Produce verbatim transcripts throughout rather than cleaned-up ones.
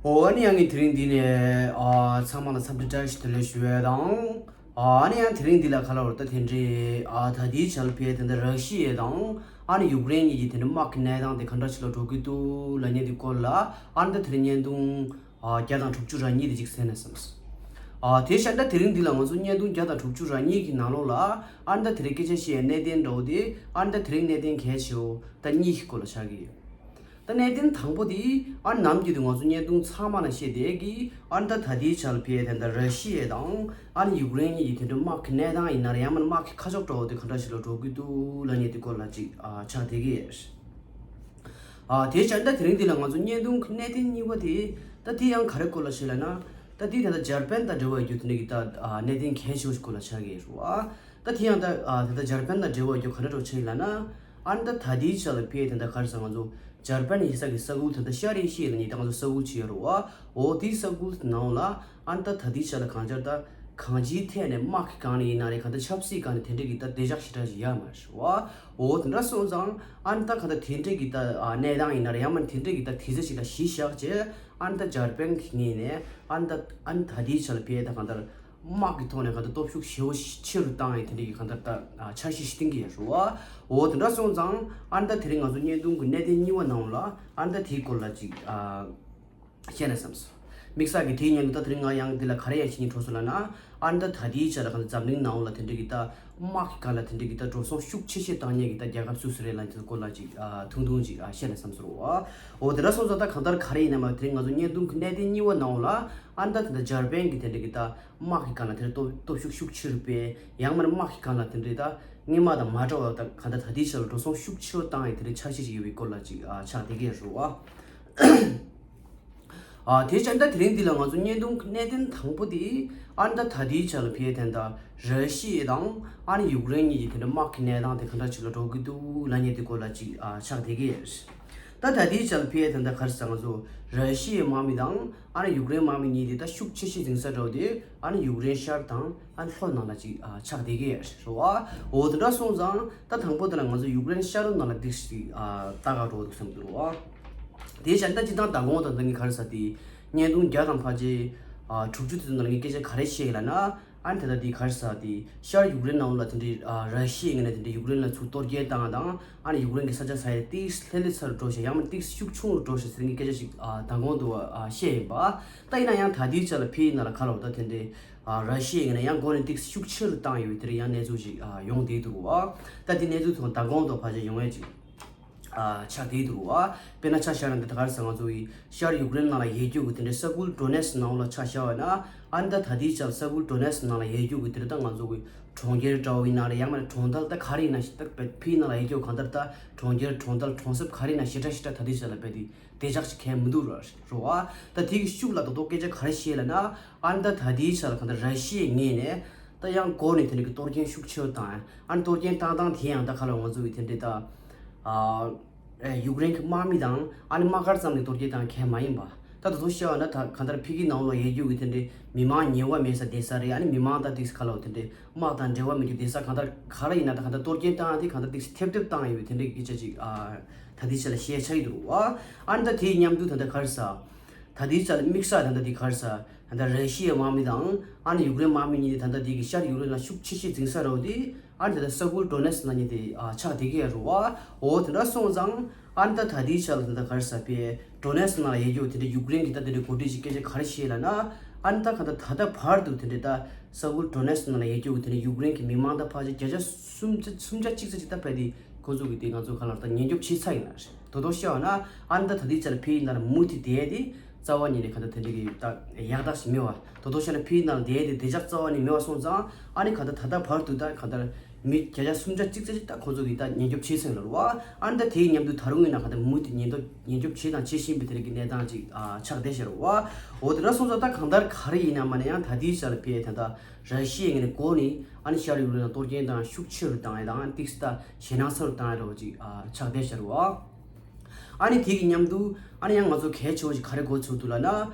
ཨོ་ཨ་ནི་ཡང་ངས་དེ་རིང་འདི་ནས་ཨ་ཚང་མ་ལ་འཚམས་འདྲི་བཀྲ་ཤིས་བདེ་ལེགས་ཞུ་ཡས་དང་། ཨ་ནི་ཡང་དེ་རིང་འདི་ལ་ག་ལ་བར་ད་དེ་འདྲའི་ཨ་ད་ལྟའི་ཆར་ཕེ་དེ་འདྲ་ར་ཤི་ཡ་དང་ཨ་ནི་ཡུཀ་རེན་གཉིས་ཀྱི་དེ་འདྲ་དམག་གི་གནས་སྟངས་དེ་ག་འདྲ་ཞིག་ལ་འགྲོ་གི་འདུག་ལབ་མཁན་དེ་སྐོར་ལ་ཨ་ནི་ད་དེ་རིང་བརྙན་ཐུང་ཨ་བརྒྱ་དང་དྲུག་ཅུ་རེ་གཉིས་དེ་ཅིག་གསན་ན་བསམས། ཨ་དེ་བཞིན་ད་དེ་རིང་འདི་ལ་ང་ཚོ་བརྙན་ཐུང་བརྒྱ་དང་དྲུག་ཅུ་རེ་གཉིས་ཀྱི་ནང་ལོགས་ལ་ཨ་ནི་ད་དེ་རིང་སྐད་ཆ་བཤད་ཡ་གནད་དོན་འདྲ་བོ་དེ་ཨ་ནི་ད་དེ་རིང་གནད་དོན་གལ་ཆེ་བོ་ད་གཉིས་ཀྱི་སྐོར་ལ་ཆགས་ཀྱི་ཡོད། ད་གནད་དོན་དང་པོ་དེ་ཨ་ནི་ནམ་རྒྱུན་དུ་ང་ཚོ་བརྙན་ཐུང་ཚང་མ་ལ་བཤད་བསྡད་ཀྱི་ཨ་ནི་ད་ད་ལྟའི་ཆར་ཕེ་དེ་འདྲ་ར་ཤི་ཡ་དང་ཨ་ནི་ཡུཀ་རེན་གཉིས་ཀྱི་དེ་འདྲ་དམག་གི་གནས་སྟངས་ཡིན་ན་རེད། ཡང་མིན་དམག་གི་ཁ་ཕྱོགས་འདྲ་བོ་དེ་ག་འདྲ་ཞིག་ལ་འགྲོ་གི་འདུག་ལབ་མཁན་དེ་སྐོར་ལ་ཅིག་ཨ་ཆགས་བསྡད་ཀྱི་ཡོད། ཨ་དེ་བཞིན་ད་དེ་རིང་འདི་ལ་ང་ཚོ་བརྙན་ཐུང་གི་གནད་དོན་གཉིས་པ་དེ་ད་དེ་ཡང་ག་རེ་སྐོར་ལ་བཤད་ལབ་ན། ད་དེ་ད་ལྟ་འཇར་པན་དང་འབྲེལ་བ་ཡོད་རྒྱུ་དེ་འདྲ་གི་ད་ཨ་གནད་དོན་གལ་ཆེ་བོ་ཞིག་སྐོར་ལ་ཆགས་ཀྱི་ཡོད་རེད་བ། ད་དེ་ཡང་ད་ཨ་ད་ལྟ་འཇར་པན་དང་འབྲེལ་བ་ཡོད་རྒྱུ་ག་འདྲ་འདྲ་བོ་ཆགས་ཡིན་ལབ་ན། ཨ་ནི་ད་ད་ལྟའི་ཆ་ལ་ཕེ་དེ་འདྲ་ག་རེ་ཟེར་ང་ཚོ་འཇར་པན་ཡིག་ཚགས་ཀྱི་ས་ཁུལ་དེ་འདྲ་ཤར་ཨེ་ཤི་ཡ་ལ་ཉེ་ད་ང་ཚོ་ས་ཁུལ་ཅིག་ཡོད་རེད་བ། འོ་དེའི་ས་ཁུལ་ནང་ལ་ཨ་ནི་ད་ད་ལྟའི་ཆ་ལ་གང་ཅར་ད་གང་ཅིའི་ཐད་ནས་དམག་གི་སྒང་ནས་ཡིན་ན་རེད། གང་ལྟར་ཆབ་སྲིད་སྒང་ནས་དེ་འདྲ་གི་ད་བདེ་འཇགས་ཞེ་དྲག་ཅིག་ཡོད་མ་རེད་བ། འོ་དེ་འདྲ་སོང་ཙང་ཨ་ནི་ད་གང་ལྟར་དེ་འདྲ་གི་ད་ཨ་གནས་སྟངས་ཡིན་ན་རེད། ཡང་མིན་དེ་འདྲ་གི་ད་དུས་ཚོད་ཅིག་ལ་གཞི་བཞག་བྱས་ཨ་ནི་ད་འཇར་པན་གྱི་ངོས་ནས་ཨ་ནི་ད་ཨ་ནི་ད་ལྟའི་ཆ་ལ་ཕེ་ད་གང་ལྟར་དམག་གི་ཐོག་ནས་གང་ལྟར་སྟོབས་ཤུགས་ཞེ་པོ་ཆེ་རུ་བཏང་ཡས་དེ་འདྲ་གི་གང་ལྟར་ད་ཨ་འཆར་གཞི་ཞིག་བཏིང་གི་ཡོད་རེད་བ། འོ་དེ་འདྲ་སོང་ཙང་ཨ་ནི་ད་དེ་རིང་ང་ཚོ་བརྙན་ཐུང་གི་གནད་དོན་གཉིས་པ་ནང་ལ་ཨ་ནི་ད་དེའི་སྐོར་ལ་ཅིག་ཨ་བཤད་ན་བསམས་སོང་། དམིགས་བསལ་གྱི་དེའི་སྔོན་དུ་ད་དེ་རིང་ང་ཡང་འདི་ལ་ག་རེ་ཡང་བྱེད་སྙིང་བྲོ་སོང་ལབ་ན། ཨ་ནི་ད་ད་ལྟའི་ཆ་ལ་གང་ལྟར་འཛམ་གླིང་ནང་ལ་དེ་འདྲ་གི་ད་དམག་གི་སྒང་ལ་དེ་འདྲ་གི་ད་འགྲོ་སོང་ཤུགས་ཆེ་ཤོས་བཏང་མཁན་གྱི་ད་རྒྱལ་ཁབ་སུ་སུ་རེད་ལབ་དེ་སྐོར་ལ་ཅིག་ཨ་ཐུང་ཐུང་ཅིག་ཨ་བཤད་ན་བསམས་སོང་རེད་བ། འོ་དེ་འདྲ་སོང་ཙང་ད་གང་ལྟར་ག་རེ་ཡིན་ན་མ་དེ་རིང་ང་ཚོ་བརྙན་ཐུང་གི་གནད་དོན་གཉིས་པ་ནང་ལ་ཨ་ནི་ད་དེ་འདྲ་འཇར་པན་གྱི་དེ་འདྲ་གི་ད་དམག་གི་སྒང་ལ་དེ་འདྲ་སྟོབས་སྟོབས་ཤུགས་ཤུགས་ཆེ་རུ་སྤེལ། ཡང་མིན་དམག་གི་སྒང་ལ་དེ་འདྲའི་ད་སྔོན་མ་དང་མ་འདྲ་བ་ད་གང་ལྟར་ད་ལྟའི་ཆ་ལ་འགྲོ་སོང་ཤུགས་ཆེ་བོ་བཏང་ཡས་དེ་འདྲའི་འཆར་གཞི་ཞིག་ཡོད་པའི་སྐོར་ལ་ཅིག་ཨ་ཆགས་བསྡད་ཀྱི་ཡོད་རེད་བ། ཨ་དེ་བྱས་ད་དེ་རིང་འདི་ལ་ང་ཚོ་བརྙན་ཐུང་གི་གནད་དོན་དང་པོ་དེ་ཨ་ནི་ད་ད་ལྟའི་ཆ་ལ་ཕེ་དེ་འདྲ་ར་ཤི་ཡ་དང་ཨ་ནི་ཡུཀ་རེན་གཉིས་ཀྱི་དེ་འདྲ་དམག་གི་གནས་སྟངས་དེ་ག་འདྲ་ཅིག་ལ་འགྲོ་གི་འདུག་ལབ་མཁན་དེ་སྐོར་ལ་ཅིག་ཨ་ཆགས་བསྡད་ཀྱི་ཡོད་རེད། ད་ད་ལྟའི་ཆ་ལ་ཕེ་དེ་འདྲ་ག་རེ་ཟེར་ང་ཚོ་ར་ཤི་ཡའི་དམག་མི་དང་ཨ་ནི་ཡུཀ་རེན་དམག་མི་གཉིས་དེ་ད་ཤུགས་ཆེ་ཤོས་འཛིང་ས་འདྲ་བོ་དེ་ཨ་ནི་ཡུཀ་རེན་ཤར་དང་ཨ་ནི་ལྷོ་ནང་ལ་ཅིག་ཨ་ཆགས་བསྡད་ཀྱི་ཡོད་རེད་བ། འོ་དེ་འདྲ་སོང་ཙང་ད་དང་པོ་དེ་ལ་ང་ཚོ་ཡུཀ་རེན་ཤར་ནང་ལ་འདི་ཞིག་ཨ་ལྟ་ག་འགྲོ་འདུག་བསམ་འདུག་བ། དེ་བཞིན་ད་སྤྱིར་བཏང་མདང་དགོང་དང་ད་ངས་ག་རེ་ཟེར་དེ་བརྙན་ཐུང་བརྒྱ་དང་ཕལ་ཆེར་ཨ་དྲུག་ཅུ་དེ་ཚོ་ནང་ལ་ངས་སྐད་ཆ་ག་རེ་བཤད་ཡོད་ལབ་ན། ཨ་ནི་ད་ལྟ་དེ་ག་རེ་ཟེར་དེ་ཤར་ཡུཀ་རེན་ནང་ལ་དེ་འདྲའི་ཨ་ར་ཤི་ཡའི་ངོས་ནས་དེ་འདྲའི་ཡུཀ་རེན་ལ་ཚུར་གཏོར་སྐྱོན་བཏང་དང་ཨ་ནི་ཡུཀ་རེན་གྱི་ས་ཆ་ས་ཡ་ཏིག་ལྷོད་ལྷོད་ས་རུ་འགྲོ་ཤག་ཡང་མིན་ཏིག་ཤུགས་ཆུང་རུ་འགྲོ་ཤག་ཟེར་ངས་སྐད་ཆ་ཞིག་ཨ་མདང་དགོང་དུ་ཨ་བཤད་ཡིན་པ། ད་ཡིན་ན་ཡང་ད་ལྟའི་ཆ་ལ་ཕེ་ཡིན་ན་ལ་ག་ལ་བ་ད་དེ་འདྲའི་ཨ་ར་ཤི་ཡའི་ངོས་ནས་ཡང་འགོ་ནས་ཏིག་ཤུགས་ཆེ་རུ་བཏང་ཡོད་པའི་དེ་འདྲའི་ཡང་གནས་ཚུལ་ཞིག་ཨ་ཡོང་བསྡད་འདུག་བ། ད་དེ་གནས་ཚུལ་ཐོག་མདང་དགོང་དུ་ཕལ་ཆེར་ཡོང་ཡས་ཅིག་ཨ་ཆགས་བསྡད་འདུག་བ། དཔེར་ན་ཆ་བཞག་ན་འདི་ད་ག་རེ་ཟེར་ང་ཚོ་ཡི་ཤར་ཡུཀ་རེན་ནང་ལ་ཡོད་རྒྱུ་གི་དེ་འདྲའི་ས་ཁུལ་ཌོ་ནེ་སི་ནང་ལ་ཆ་བཞག་པ་ན་ཨ་ནི་ད་ད་ལྟའི་ཆར་ས་ཁུལ་ཌོ་ནེ་སི་ནང་ལ་ཡོད་རྒྱུ་གི་དེ་འདྲ་ད་ང་ཚོ་གི་གྲོང་ཁྱེར་འདྲ་བོ་ཡིན་ན་རེད། ཡང་མིན་ན་གྲོང་རྡལ་ད་ག་རེ་ཡིན་ན་ཞིག་ད་ཕེ་ནང་ལ་ཡོད་རྒྱུ་གང་ལྟར་ད་གྲོང་ཁྱེར་གྲོང་རྡལ་གྲོང་གསེབ་ག་རེ་ཡིན་ན་ཞེ་དྲག་ཞེ་དྲག་ད་ལྟའི་ཆར་ལ་རྦད་དེ་བདེ་འཇགས་ཤིག་གང་ཡང་མི་འདུག་ར་རོ་ཨ། ད་དེ་གི་ཤུགས་ལ་ད་དོག་སྐད་ཆ་ག་རེ་བཤད་ལབ་ན་ཨ་ནི་ད་ད་ལྟའི་ཆར་གང་ལྟར་ར་ཤི་ཡའི་ངོས་ནས་ད་ཡང་འགོ་ནས་དེ་འདྲ་གི་གཏོར་སྐྱོན་ཤུགས་ཆེ་བོ་བཏང་ཡ། ཨ་ནི་གཏོར་སྐྱོན་བཏང་སྟངས་དེ་ཡང་ད་ག་ལ་ང་ཚོ་གི་དེ་འདྲ་ད་ཨ་ཡུཀ་རེན་གི་དམག་མི་དང་ཨ་ནི་དམག་སྒར་ཙམ་ནས་གཏོར་སྐྱོན་བཏང་མཁན་མ་ཡིན་པ། ད་དེ་ཚོ་བཤད་པ་ན་ད་གང་ལྟར་ཕ་གིའི་ནང་ལོགས་ཡོད་རྒྱུ་གི་དེ་འདྲའི་མི་མང་ཉེན་ཁ་མེད་ས་བསྡད་ས་རེད། ཨ་ནི་མི་མང་ད་ཏིག་ཙམ་ག་ལ་བ་དེ་འདྲའི་དམག་དང་འབྲེལ་བ་མེད་རྒྱུ་བསྡད་ས་གང་ལྟར་ག་རེ་ཡིན་ན་ད་གང་ལྟར་གཏོར་སྐྱོན་བཏང་ཡ་དེ་གང་ལྟར་ཏིག་ཙམ་ཐེབས་ཐེབས་བཏང་ཡོད་པའི་དེ་འདྲའི་སྐད་ཆ་ཅིག་ཨ་ད་ལྟའི་ཆ་ལ་བཤད་ཆ་ཡི་འདུག་བ། ཨ་ནི་ད་དེའི་མཉམ་དུ་ད་ལྟ་ག་རེ་ཟེར། ད་ལྟའི་ཆ་ལ་དམིགས་བསལ་ད་ལྟ་དེ་ག་རེ་ཟེར། ད་ལྟ་ར་ཤི་ཡའི་དམག་མི་དང་ཨ་ནི་ཡུཀ་རེན་དམག་མི་གཉིས་ད་ལྟ་དེ་གི་ཤར་ཡུཀ་རེན་ལ་ཤུགས་ཆེ་ཤོས་འཛིང་ས་རེད་དེ། ཨ་ནི་ད་ལྟ་ས་ཁུལ་ཌོ་ནེ་སི་ནང་ཉིད་དེ་ཨ་ཆགས་བསྡད་ཀྱི་ཡོད་རེད་བ། འོ་དེ་འདྲ་སོང་ཙང་ཨ་ནི་ད་ད་ལྟའི་ཆ་ལ་ད་ལྟ་ག་རེ་ཟེར་བའི་ཌོ་ནེ་སི་ནང་ལ་ཡོད་རྒྱུ་དེ་འདྲ་ཡུཀ་རེན་གྱི་ད་དེ་འདྲའི་འགོ་ཁྲིད་ཅིག་སྐད་ཆ་ག་རེ་བཤད་ལབ་ན། ཨ་ནི་ད་ག་ད་ད་ལྟ་བར་དུ་དེ་འདྲའི་ད་ས་ཁུལ་ཌོ་ནེ་སི་ནང་ལ་ཡོད་རྒྱུ་དེ་འདྲ་ཡུཀ་རེན་གྱི་མི་མང་ད་ཕལ་ཆེར་བརྒྱ་ཆ་སུམ་ཅུ་སུམ་ཆ་གཅིག་ཙམ་ཅིག་ད་ཕལ་དེ་ཁོ་ཚོ་གི་དེ་ང་ཚོ་ག་ལ་ད་ཉེན་སྐྱོབ་བྱེད་ཚར་ཡིན་ན་རེད། དོ་དོ་བཤད་པ་ན་ཨ་ནི་ད་ད་ལྟའི་ཆ་ལ་ཕ་གིའི་ནང་ལ་མུ་མཐུད་བསྡད་དེ་རྩ་བ་ཉིད་ནས་ག་ད་དེ་འདྲ་གི་ད་ཡག་རྟགས་ཤིག་མེད་བ། དོ་དོ་བཤད་ན་ཕ་གིའི་ནང་ལ་བསྡད་དེ་བདེ་འཇགས་རྩ་བ་ནས་མེད་བ་སོང་ཙང་ཨ་ནི་ག་ད་ད་ལྟ་བར་དུ་ད་ག་ད་མི་བརྒྱ་ཆ་སུམ་ཅུ་གཅིག་ཙམ་ཅིག་ད་ཁོ་ཚོ་གི་ད་ཉེན་སྐྱོབ་བྱེད་ཚར་ཡིན་ལ་རེད་བ། ཨ་ནི་ད་དེའི་མཉམ་དུ་ད་རུང་ཡིན་ན་ག་ད་མུ་མཐུད་ཉེན་སྐྱོབ་ཉེན་སྐྱོབ་བྱེད་དང་བྱེད་བཞིན་པའི་དེ་རིགས་ཀྱི་གནས་སྟངས་ཅིག་ཨ་ཆགས་བསྡད་ཤག་རེད་བ། འོ་དེ་འདྲ་སོང་ཙང་ད་གང་ལྟར་ག་རེ་ཡིན་ན་མ་ནས་ཡང་ད་ལྟའི་ཆ་ལ་ཕ་གི་ད་ད་ར་ཤི་ཡའི་ངོས་ནས་འགོ་ནས་ཨ་ནི་ཤར་ཡུཀ་རེན་ལ་གཏོར་སྐྱོན་དང་ཤུགས་ཆེ་རུ་བཏང་ཡ་དང་ཏིག་ཙམ་ད་ཞེད་སྣང་ཚ་རུ་བཏང་ཡ་འདྲ་བོ་ཅིག་ཨ་ཆགས་བསྡད་ཤག་རེད་བ། ཨ་ནི་དེ་གི་མཉམ་དུ་ཨ་ནི་ཡང་ང་ཚོ་གལ་ཆེ་བོ་ཞིག་ག་རེ་གོ་ཚོད་འདུག་ལབ་ན།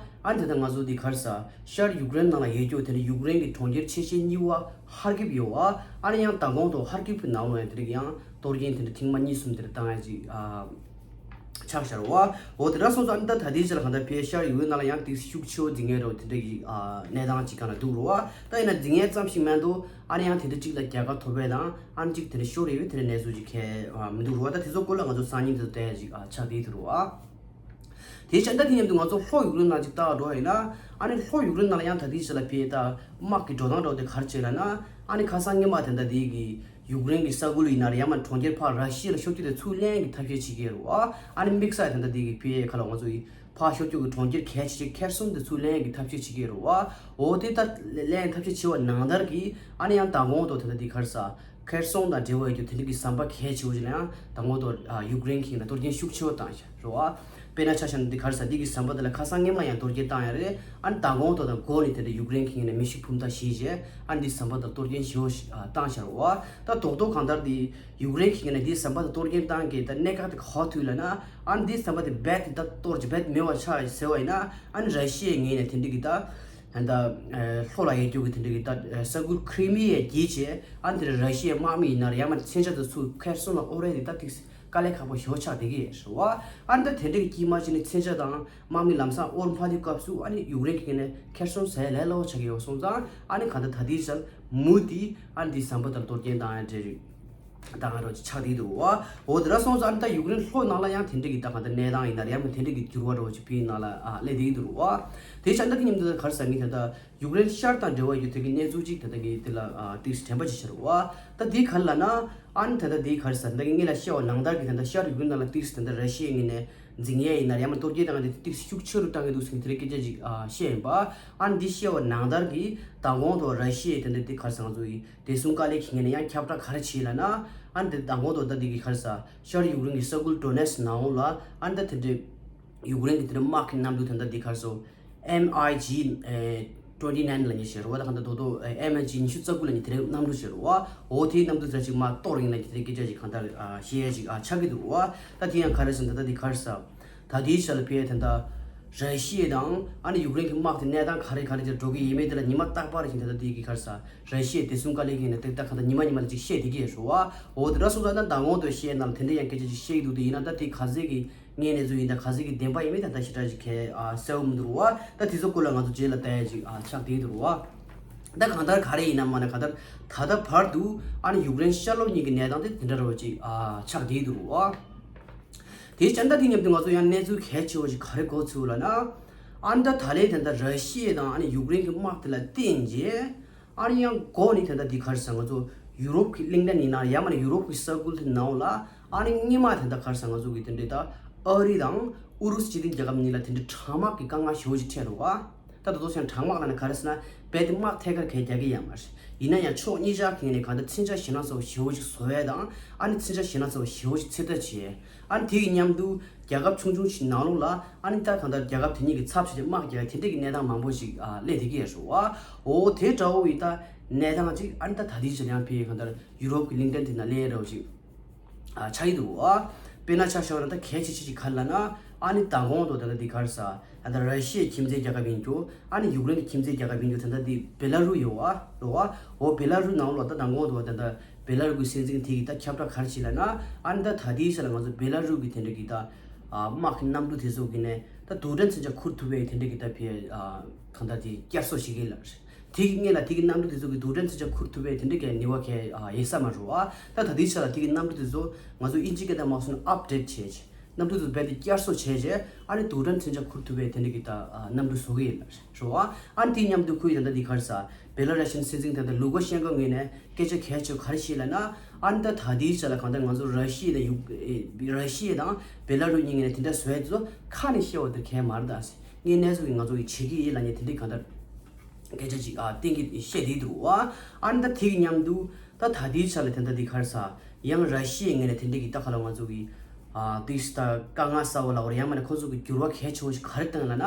ཨ་ནི་ད་ལྟ་ང་ཚོ་འདི་ག་རེ་ཟེར་ཤར་ཡུཀ་རེན་ནང་ལ་ཡོད་རྒྱུ་དེ་འདྲ་ཡུཀ་རེན་གྱི་གྲོང་ཁྱེར་ཆེ་ཤོས་གཉིས་པ་ཧར་ཀིབ་ཡོད་བ། ཨ་ནི་ཡང་མདང་དགོང་དུ་ཧར་ཀིབ་ཀྱི་ནང་ལོགས་ཡང་དེ་རིགས་ཡང་གཏོར་སྐྱོན་དེ་འདྲ་ཐེངས་མ་གཉིས་གསུམ་དེ་འདྲ་བཏང་ཡ་ཅིག་ཨ་ ཆགས་ཤར་བ། འོ་དེ་འདྲ་སོང་ཙང་ཨ་ནི་ད་ད་ལྟའི་ཆར་ལ་གང་ལྟར་ཕའི་ཤར་ཡུཀ་རེན་ནང་ལ་ཡང་ཏིག་ཤུགས་ཆེ་བོ་འཛིང་ངེས་རོ་དེ་འདྲ་གི་ཨ་གནས་སྟངས་ཅིག་གང་ལ་འདུག་རོ་བ། ད་ཡིན་ན་འཛིང་ངེས་ཙམ་ཞིག་མེད་འདུག་ཨ་ནི་ཡང་དེ་འདྲ་གཅིག་ལ་རྒྱལ་ཁ་ཐོབ་པའི་དང་ཨ་ནི་གཅིག་དེ་འདྲ་ཤོར་ཡོད་པའི་དེ་འདྲ་གནས་ཚུལ་ཅིག་གལ་མི་འདུག་རོ་བ། ད་དེ་ཚོ་སྐོར་ལ་ང་ཚོ་སང་ཉིན་དེ་ཚོ་བལྟས་ཅིག་ཨ་ཆགས་དེ་དུ་རོ་བ། དེའི་ཆ་འདྲ་དེ་མཉམ་དུ་ང་ཚོ་ལྷོ་ཡུཀ་རེན་ནང་ཅིག་བལྟ་བ་འགྲོ་ཡིན་ན། ཨ་ནི་ལྷོ་ཡུཀ་རེན་ནང་ལ་ཡང་ད་ལྟའི་ཆ་ལ་ཕའི་ད་དམག་གི་འགྲོ་སྟངས་འགྲོ་དེ་ག་རེ་བྱས་ལ་ན། ཨ་ནི་ཁ་སང་སྔོན་མ་དེ་འདྲ་དེ་གི་ཡུཀ་རེན་གྱི་ས་ཁུལ་ཡིན་ན་རེད་ཡང་མ་གྲོང་ཁྱེར་ཕར་ར་ཤི་ཡ་ལ་ཤོར་རྒྱུ་དེ་ཚུར་ལེན་གྱི་ཐབས་ཤེས་བྱེད་ཀྱི་རེད་བ། ཨ་ནི་དམིགས་བསལ་དེ་འདྲ་དེ་གི་ཕའི་ཁ་ལ་ང་ཚོ་ཡི་ཕར་ཤོར་རྒྱུ་གི་གྲོང་ཁྱེར་གལ་ཆེ་ཆེ་ཁེར་སོང་དེ་ཚུར་ལེན་གྱི་ཐབས་ཤེས་བྱེད་ཀྱི་རེད་བ། འོ་དེ་ལྟར་ལེན་ཐབས་ཤེས་བྱེད་པ་ནང་ལྟར་གྱི་ཨ་ནི་ཡང་མདང་དགོང་དུ་དེ་འདྲ་དེ་ག་རེ་ཟ། ཁེར་སོང་དང་འབྲེལ་བ་ཡོད་རྒྱུ་དེ་འདྲ་གི་ཟམ་པ་གལ་ཆེ་བོ་ཞིག་ལ་ཡང་མདང་དགོང་དུ་ཡུཀ་རེན་གྱིས་ན་གཏོར་སྐྱོན་ཤུགས་ཆེ་བོ་བཏང་ཤག་རེད་བ། དཔེར་ན་ཆ་བཞག་ན་འདི་ག་རེ་ཟ་འདི་གི་ཟམ་པ་དེ་ལ་ཁ་སང་སྔོན་མ་ཡང་གཏོར་སྐྱོན་བཏང་ཡ་རེད། ཨ་ནི་མདང་དགོང་དུ་དང་དགོང་ནས་དེ་འདྲ་ཡུཀ་རེན་གྱིས་ན་མེ་ཤུགས་འཕུར་མདའ་བཞི་བྱས་ཨ་ནི་འདི་ཟམ་པ་དེ་ལ་གཏོར་སྐྱོན་ཞེ་བོ་ཞིག་བཏང་ཤག་རེད་བ། ད་རྡོག་རྡོག་གང་ལྟར་འདི་ཡུཀ་རེན་གྱིས་ན་འདི་ཟམ་པ་དེ་གཏོར་སྐྱོན་བཏང་གི་ད་གནད་འགག་དེ་ག་པར་ཐུག་ལབ་ན། ཨ་ནི་འདི་ཟམ་པ་དེ་རྦད་དེ་ད་གཏོར་གྱི་རྦད་མེད་པ་ཆགས་ཟེར་བ་ཡིན་ན། ཨ་ནི་ར་ཤི་ཡའི་ངོས་ནས་དེ་འདྲ་གི་ད། ད་ལྷོ་ལ་ཡོད་རྒྱུ་གི་དེ་འདྲ་གི་ད་ས་ཁུལ་ཁྲི་མི་ཡ་བརྒྱུད་བྱས་ཨ་ནི་དེ་འདྲ་ར་ཤི་ཡའི་དམག་མི་ཡིན་ན་རེད་ཡང་མ་མཚོན་ཆ་དེ་ཚུར་ཁེར་སོང་ལ་ཨོ་རེད་དེ་ད་ཏིག་དཀའ་ལས་ཁག་པོ་ཞེ་པོ་ཆགས་བསྡད་ཀྱི་ཡོད་རེད་བ། ཨ་ནི་ད་དེ་འདྲ་གི་དཀྱིལ་མ་ཅིག་ནས་མཚོན་ཆ་དང་དམག་མི་ལམ་སང་ཨོར་འཕར་དུས་སྐབས་སུ་ཨ་ནི་ཡུཀ་རེན་གྱི་ངོས་ནས་ཁེར་སོང་ཟ་ཡ་ལས་སླ་པོ་ཆགས་ཀྱི་ཡོད་སོང་ཙང་ཨ་ནི་གང་ལྟར་ད་ལྟའི་ཆར་མུ་མཐུད་ཨ་ནི་འདི་ཟམ་པ་དེ་ལ་གཏོར་སྐྱོན་བཏང་ཡ་འདྲ་རེད། ད་ང་རང་ཅིག་ཆགས་བསྡད་འདུག་བ། འོ་དེ་འདྲ་སོང་ཙང་ཨ་ནི་ད་ཡུཀ་རེན་ལྷོ་ནང་ལ་ཡང་དེ་འདྲ་གི་ད་གང་ལྟར་གནས་སྟངས་ཡིན་ན་རེད་ཡང་མ་དེ་འདྲ་གི་འགྱུར་བ་འདྲ་བོ་ཅིག་ཕའི་ནང་ལ་ཨ་སླེབས་བསྡད་འདུག་བ། དེ་ཆ་འདྲ་དེ་མཉམ་དུ་ད་ག་རེ་ཟ་ངེས་ད་ད་ཡུཀ་རེན་ཤར་དང་འབྲེལ་བ་ཡོད་དེ་གི་གནས་ཚུལ་ཅིག་ད་ལྟ་གི་དེ་ལ་ཨ་ཏིག་དྲན་པ་ཅིག་ཤར་བ། ད་དེ་ག་རེ་ལབ་ན་ཨ་ནི་ད་ལྟ་དེ་ག་རེ་ཟ་ད་གི་ངེད་ལ་བཤད་པ་ནང་ལྟར་གི་ད་ལྟ་ཤར་ཡུཀ་རེན་ནང་ལ་ཏིག་ད་ལྟ་ར་ཤི་ཡའི་ངོས་ནས་འཛིང་ཡས་ཡིན་ན་རེད་ཡང་མ་གཏོར་སྐྱོན་བཏང་གི་དེ་ཏིག་ཤུགས་ཆེ་རུ་བཏང་གི་འདུག་ཟེར་ནས་དེ་འདྲ་སྐད་ཆ་ཅིག་ཨ་བཤད་ཡིན་པ། ཨ་ནི་འདི་བཤད་པ་ནང་ལྟར་གི་མདང་དགོང་དུ་ར་ཤི་ཡའི་དེ་འདྲ་དེ་ག་རེ་ཟ་ང་ཚོ་ཡི་བདེ་སྲུང་བཀའ་བློན་གྱི་ངོས་ནས་ཡང་ཁྱབ་བསྒྲགས་ག་རེ་བྱས་ལབ་ན། ཨ་ནི་འདི་མདང་དགོང་དུ་ད་འདི་གི་ག་རེ་ཟ་ཤར་ཡུཀ་རེན་གྱི་ས་ཁུལ་ཌོ་ནེ་སི་ནང་ལ་ཨ་ནི་ད་དེ་འདྲའི་ཡུཀ་རེན་གྱི་དེ་འདྲའི་དམག་གི་གནམ་གྲུ་དེ་འདྲ་འདི་ག་རེ་ཟ་ཨེམ་ཨའི་ཇི་ཨེ་ཊུ་ཝེན་ཊི་ནའིན་ལབ་མཁན་ཞིག་རེད་བ། ད་གང་ལྟར་རྡོག་རྡོག་ཨེམ་ཨའི་ཇི་ཉི་ཤུ་རྩ་དགུ་ལབ་མཁན་དེ་འདྲའི་གནམ་གྲུ་ཞིག་རེད་བ། འོ་དེའི་གནམ་གྲུ་དེ་ཅིག་མར་གཏོར་ཡིན་ལབ་མཁན་དེ་འདྲའི་སྐད་ཆ་ཅིག་གང་ལྟར་ཨ་བཤད་ཡས་ཅིག་ཨ་ཆགས་ཀྱི་འདུག་བ། ད་དེ་ཡང་ག་རེ་ཟེར་ན་ད་ལྟ་འདི་ག་རེ་ཟ། ད་ལྟའི་ཆ་ལ་ཕའི་ད་ལྟ་ར་ཤི་ཡ་དང་ཨ་ནི་ཡུཀ་རེན་གྱི་དམག་དེ་གནས་སྟངས་ག་རེ་ག་རེ་ཅིག་འགྲོ་གི་ཡོད་མེད་དེ་ལ་ཉི་མ་རྟག་པར་བཞིན་ད་ལྟ་དེ་གི་ག་རེ་ཟ་ར་ཤི་ཡའི་བདེ་སྲུང་བཀའ་བློན་གྱིས་ནས་ཏག་ཏག་གང་ལྟར་ཉི་མ་ཉི་མ་ལ་ཅིག་བཤད་བསྡད་ཀྱི་ཡོད་རེད་བ། འོ་དེ་འདྲ་སོང་ཙང་ད་མདང་དགོང་དུ་བཤད་ན་ལ་དེ་འདྲ་ཡང་སྐད་ཆ་ཅིག་བཤད་ཀྱི་འདུག་དེ་ཡིན་ན་ད་དེ་ག་ཚད་ཀྱི་དངོས་གནས་ཚུལ་ཡིན་ད་ག་ཚད་ཀྱི་བདེན་པ་ཡིན་མིན་ད་ལྟ་ཞེ་དྲག་ཅིག་གལ་ཨ་གསལ་པོ་མི་འདུག་རེད་བ། ད་དེ་ཚོ་སྐོར་ལ་ང་ཚོ་རྗེས་ལ་ལྟ་ཡ་ཅིག་ཨ་ཆགས་བསྡད་འདུག་རེད་བ། ད་གང་ལྟར་ག་རེ་ཡིན་ན་མ་ན་གང་ལྟར་ད་ལྟ་བར་དུ་ཨ་ནི་ཡུཀ་རེན་ཤར་ལྷོ་གཉིས་ཀྱི་གནས་སྟངས་དེ་དེ་འདྲ་རེད་བ་ཅིག་ཨ་ཆགས་བསྡད་འདུག་རེད་བ། དེའི་ཅན་ད་དེ་མཉམ་དུ་ང་ཚོ་ཡང་གནས་ཚུལ་གལ་ཆེ་བོ་ཞིག་ག་རེ་གོ་ཚུལ་ལ་ན། ཨ་ནི་ད་ད་ལན་དེ་འདྲ་ར་ཤི་ཡ་དང་ཨ་ནི་ཡུཀ་རེན་གྱི་དམག་དེ་ལ་བརྟེན་རྗེས་ཨ་ནི་ཡང་འགོ་ནས་དེ་འདྲ་འདི་ག་རེ་ཟ་ང་ཚོ་ཡུ་རོབ་ཀྱི་གླིང་ཕྲན་ཡིན་ན་ཡང་མ་ནི་ཡུ་རོབ་ཀྱི་ས་ཁུལ་དེ་ནང་ལ་ཨ་ནི་སྔོན་མ་དེ་འདྲ་ག་རེ་ཟ་ང་ཚོ་གི་དེ་འདྲའི་ད་ཨ་རི་དང་ཨུ་རུ་སུ་སྤྱི་མཐུན་རྒྱལ་ཁབ་གཉིས་ལ་དེ་འདྲའི་དྲག་དམག་གི་དཀའ་ངལ་ཞེ་པོ་ཅིག་འཕྲད་འདུག་བ། ད་དེ་ཚོ་ཚན་དྲག་དམག་ལ་ནི་ག་རེ་ཟེར་ན་རྦད་དེ་དམག་ཐད་ཀར་གས་རྒྱག་གི་ཡོད་མ་རེད། ཡིན་ན་ཡང་ཕྱོགས་གཉིས་ཆ་གི་ངོས་ནས་གང་ལྟར་མཚོན་ཆ་ཞེད་སྣང་ཚ་པོ་ཞེ་པོ་ཅིག་བཟོ་ཡས་དང་ཨ་ནི་མཚོན་ཆ་ཞེད་སྣང་ཚ་པོ་ཞེ་པོ་ཅིག་འཚོལ་ཐབས་བྱེད་ཡས། ཨ་ནི་དེ་གི་མཉམ་དུ་རྒྱལ་ཁབ་ཆུང་ཆུང་ཞིག་ནང་ལོགས་ལ་ཨ་ནི་ད་གང་ལྟར་རྒྱལ་ཁབ་དེ་གཉིས་ཀྱི་ཚབ་བྱས་ཏེ་དམག་རྒྱག་ཡས་དེ་འདྲས་ཀྱི་གནས་སྟངས་མང་པོ་ཞིག་ཨ་སླེབས་བསྡད་ཀྱི་ཡོད་རེད་བ། འོ་དེ་འདྲ་བོ་ཡི་ད་གནས་སྟངས་ཅིག་ཨ་ནི་ད་ད་ལྟའི་ཆར་ཡང་ཕའི་གང་ལྟར་ཡུ་རོབ་ཀྱི་གླིང་ཕྲན་དེ་ན་སླེབས་ཡས་འདྲ་བོ་ཅིག་ཨ་ཆགས་ཀྱི་འདུག་བ། དཔེར་ན་ཆ་བཞག་ན་ད་གལ་ཆེ་ཆེ་ཅིག་ག་རེ་ལབ་ན་ཨ་ནི་མདང་དགོང་དུ་ད་ལྟ་འདི་ག་རེ་ཟ། ད་ལྟ་ར་ཤི་ཡའི་ཁྱིམ་མཚེས་རྒྱལ་ཁབ་ཡིན་རྒྱུ། ཨ་ནི་ཡུཀ་རེན་གྱི་ཁྱིམ་མཚེས་རྒྱལ་ཁབ་ཡིན་རྒྱུ་ད་ལྟ་འདི་བེ་ལ་རུ་ཡོད་བ། རེད་བ། འོ་བེ་ལ་རུ་ནང་ལོགས་ད་མདང་དགོང་དུ་ད་ལྟ་བེ་ལ་རུ་གི་སྲིད་འཛིན་དེ་གིས་ད་ཁྱབ་བསྒྲགས་ག་རེ་བྱས་ལབ་ན། ཨ་ནི་ད་ད་ལྟའི་ཆ་ལ་ང་ཚོ་བེ་ལ་རུ་གི་དེ་འདྲ་གི་ད་དམག་གི་གནམ་གྲུ་དེ་ཚོ་གི་ནས་ད་རྡུལ་ཕྲན་མཚོན་ཆ་འཁུར་ཐུབ་པའི་དེ་འདྲ་གི་ད་ཕའི་གང་ལྟར་དེ་བསྐྱར་གསོ་བྱེད་ཀྱི་ལ་རེད། དེ་གི་སྔོན་ལ་དེ་གི་གནམ་གྲུ་དེ་ཚོ་གི་རྡུལ་ཕྲན་མཚོན་ཆ་འཁུར་ཐུབ་པའི་དེ་འདྲ་གི་ནུས་པ་གལ་ཡོད་ས་མ་རེད་བ། ད་ད་ལྟའི་ཆ་ལ་དེ་གི་གནམ་གྲུ་དེ་ཚོ་ང་ཚོ་དབྱིན་ཇི་སྐད་དང་མ་སོང་ན་ཨབ་ཌེཊ་བྱས་བྱས། གནམ་གྲུ་དེ་རྦད་དེ་བསྐྱར་གསོ་བྱས་རྗེས་ཨ་ནི་རྡུལ་ཕྲན་མཚོན་ཆ་འཁུར་ཐུབ་པའི་དེ་འདྲ་གི་ད་གནམ་གྲུ་བཟོ་གི་ཡིན་ལ་རེད་བ། ཨ་ནི་དེ་མཉམ་དུ་ཁོ་ཡི་ད་ལྟ་འདི་ག་རེ་ཟ། བེ་ལ་ར་ཤི་ཡའི་སྲིད་འཛིན་ད་ལྟ་ལུ་ཀ་ཤན་ཀོ་ངོས་ནས་སྐད་ཆ་གལ་ཆེ་ག་རེ་བཤད་ལབ་ན། ཨ་ནི་ད་ད་ལྟའི་ཆ་ལ་གང་ལྟར་ང་ཚོ་ར་ཤི་ཡ་དང་ཡུ་ར་ཤི་ཡ་དང་བེ་ལ་རུ་གཉིས་ངོས་ནས་དེ་འདྲ་བཟོ་ཡ་དེ་ཚོ་ཁ་ནས་བཤད་པ་དེ་གལ་མ་རེད་ད། ངས་གནས་ཚུལ་གྱི་ང་ཚོ་ཡི་བྱེད་ཀྱི་ཡིན་ལབ་ནས་དེ་འདྲའི་གང་ལྟར། སྐད་ཆ་ཅིག་ཨ་གཏན་གྱི་བཤད་བསྡད་འདུག་བ། ཨ་ནི་ད་དེ་གི་མཉམ་དུ་ད་ད་ལྟའི་ཆ་ལ་དེ་འདྲ་འདི་ག་རེ་ཟ། ཡང་ར་ཤི་ཡའི་ངོས་ནས་དེ་འདྲ་གི་ད་ག་ལ་ང་ཚོ་གི་ཨ་དུས་ད་དཀའ་ངལ་གསར་བ་ལ་བར་ཡང་མ་ནས་ཁོ་ཚོ་གི་འགྱུར་བ་གལ་ཆེ་བོ་ཞིག་ག་རེ་བཏང་ལབ་ན།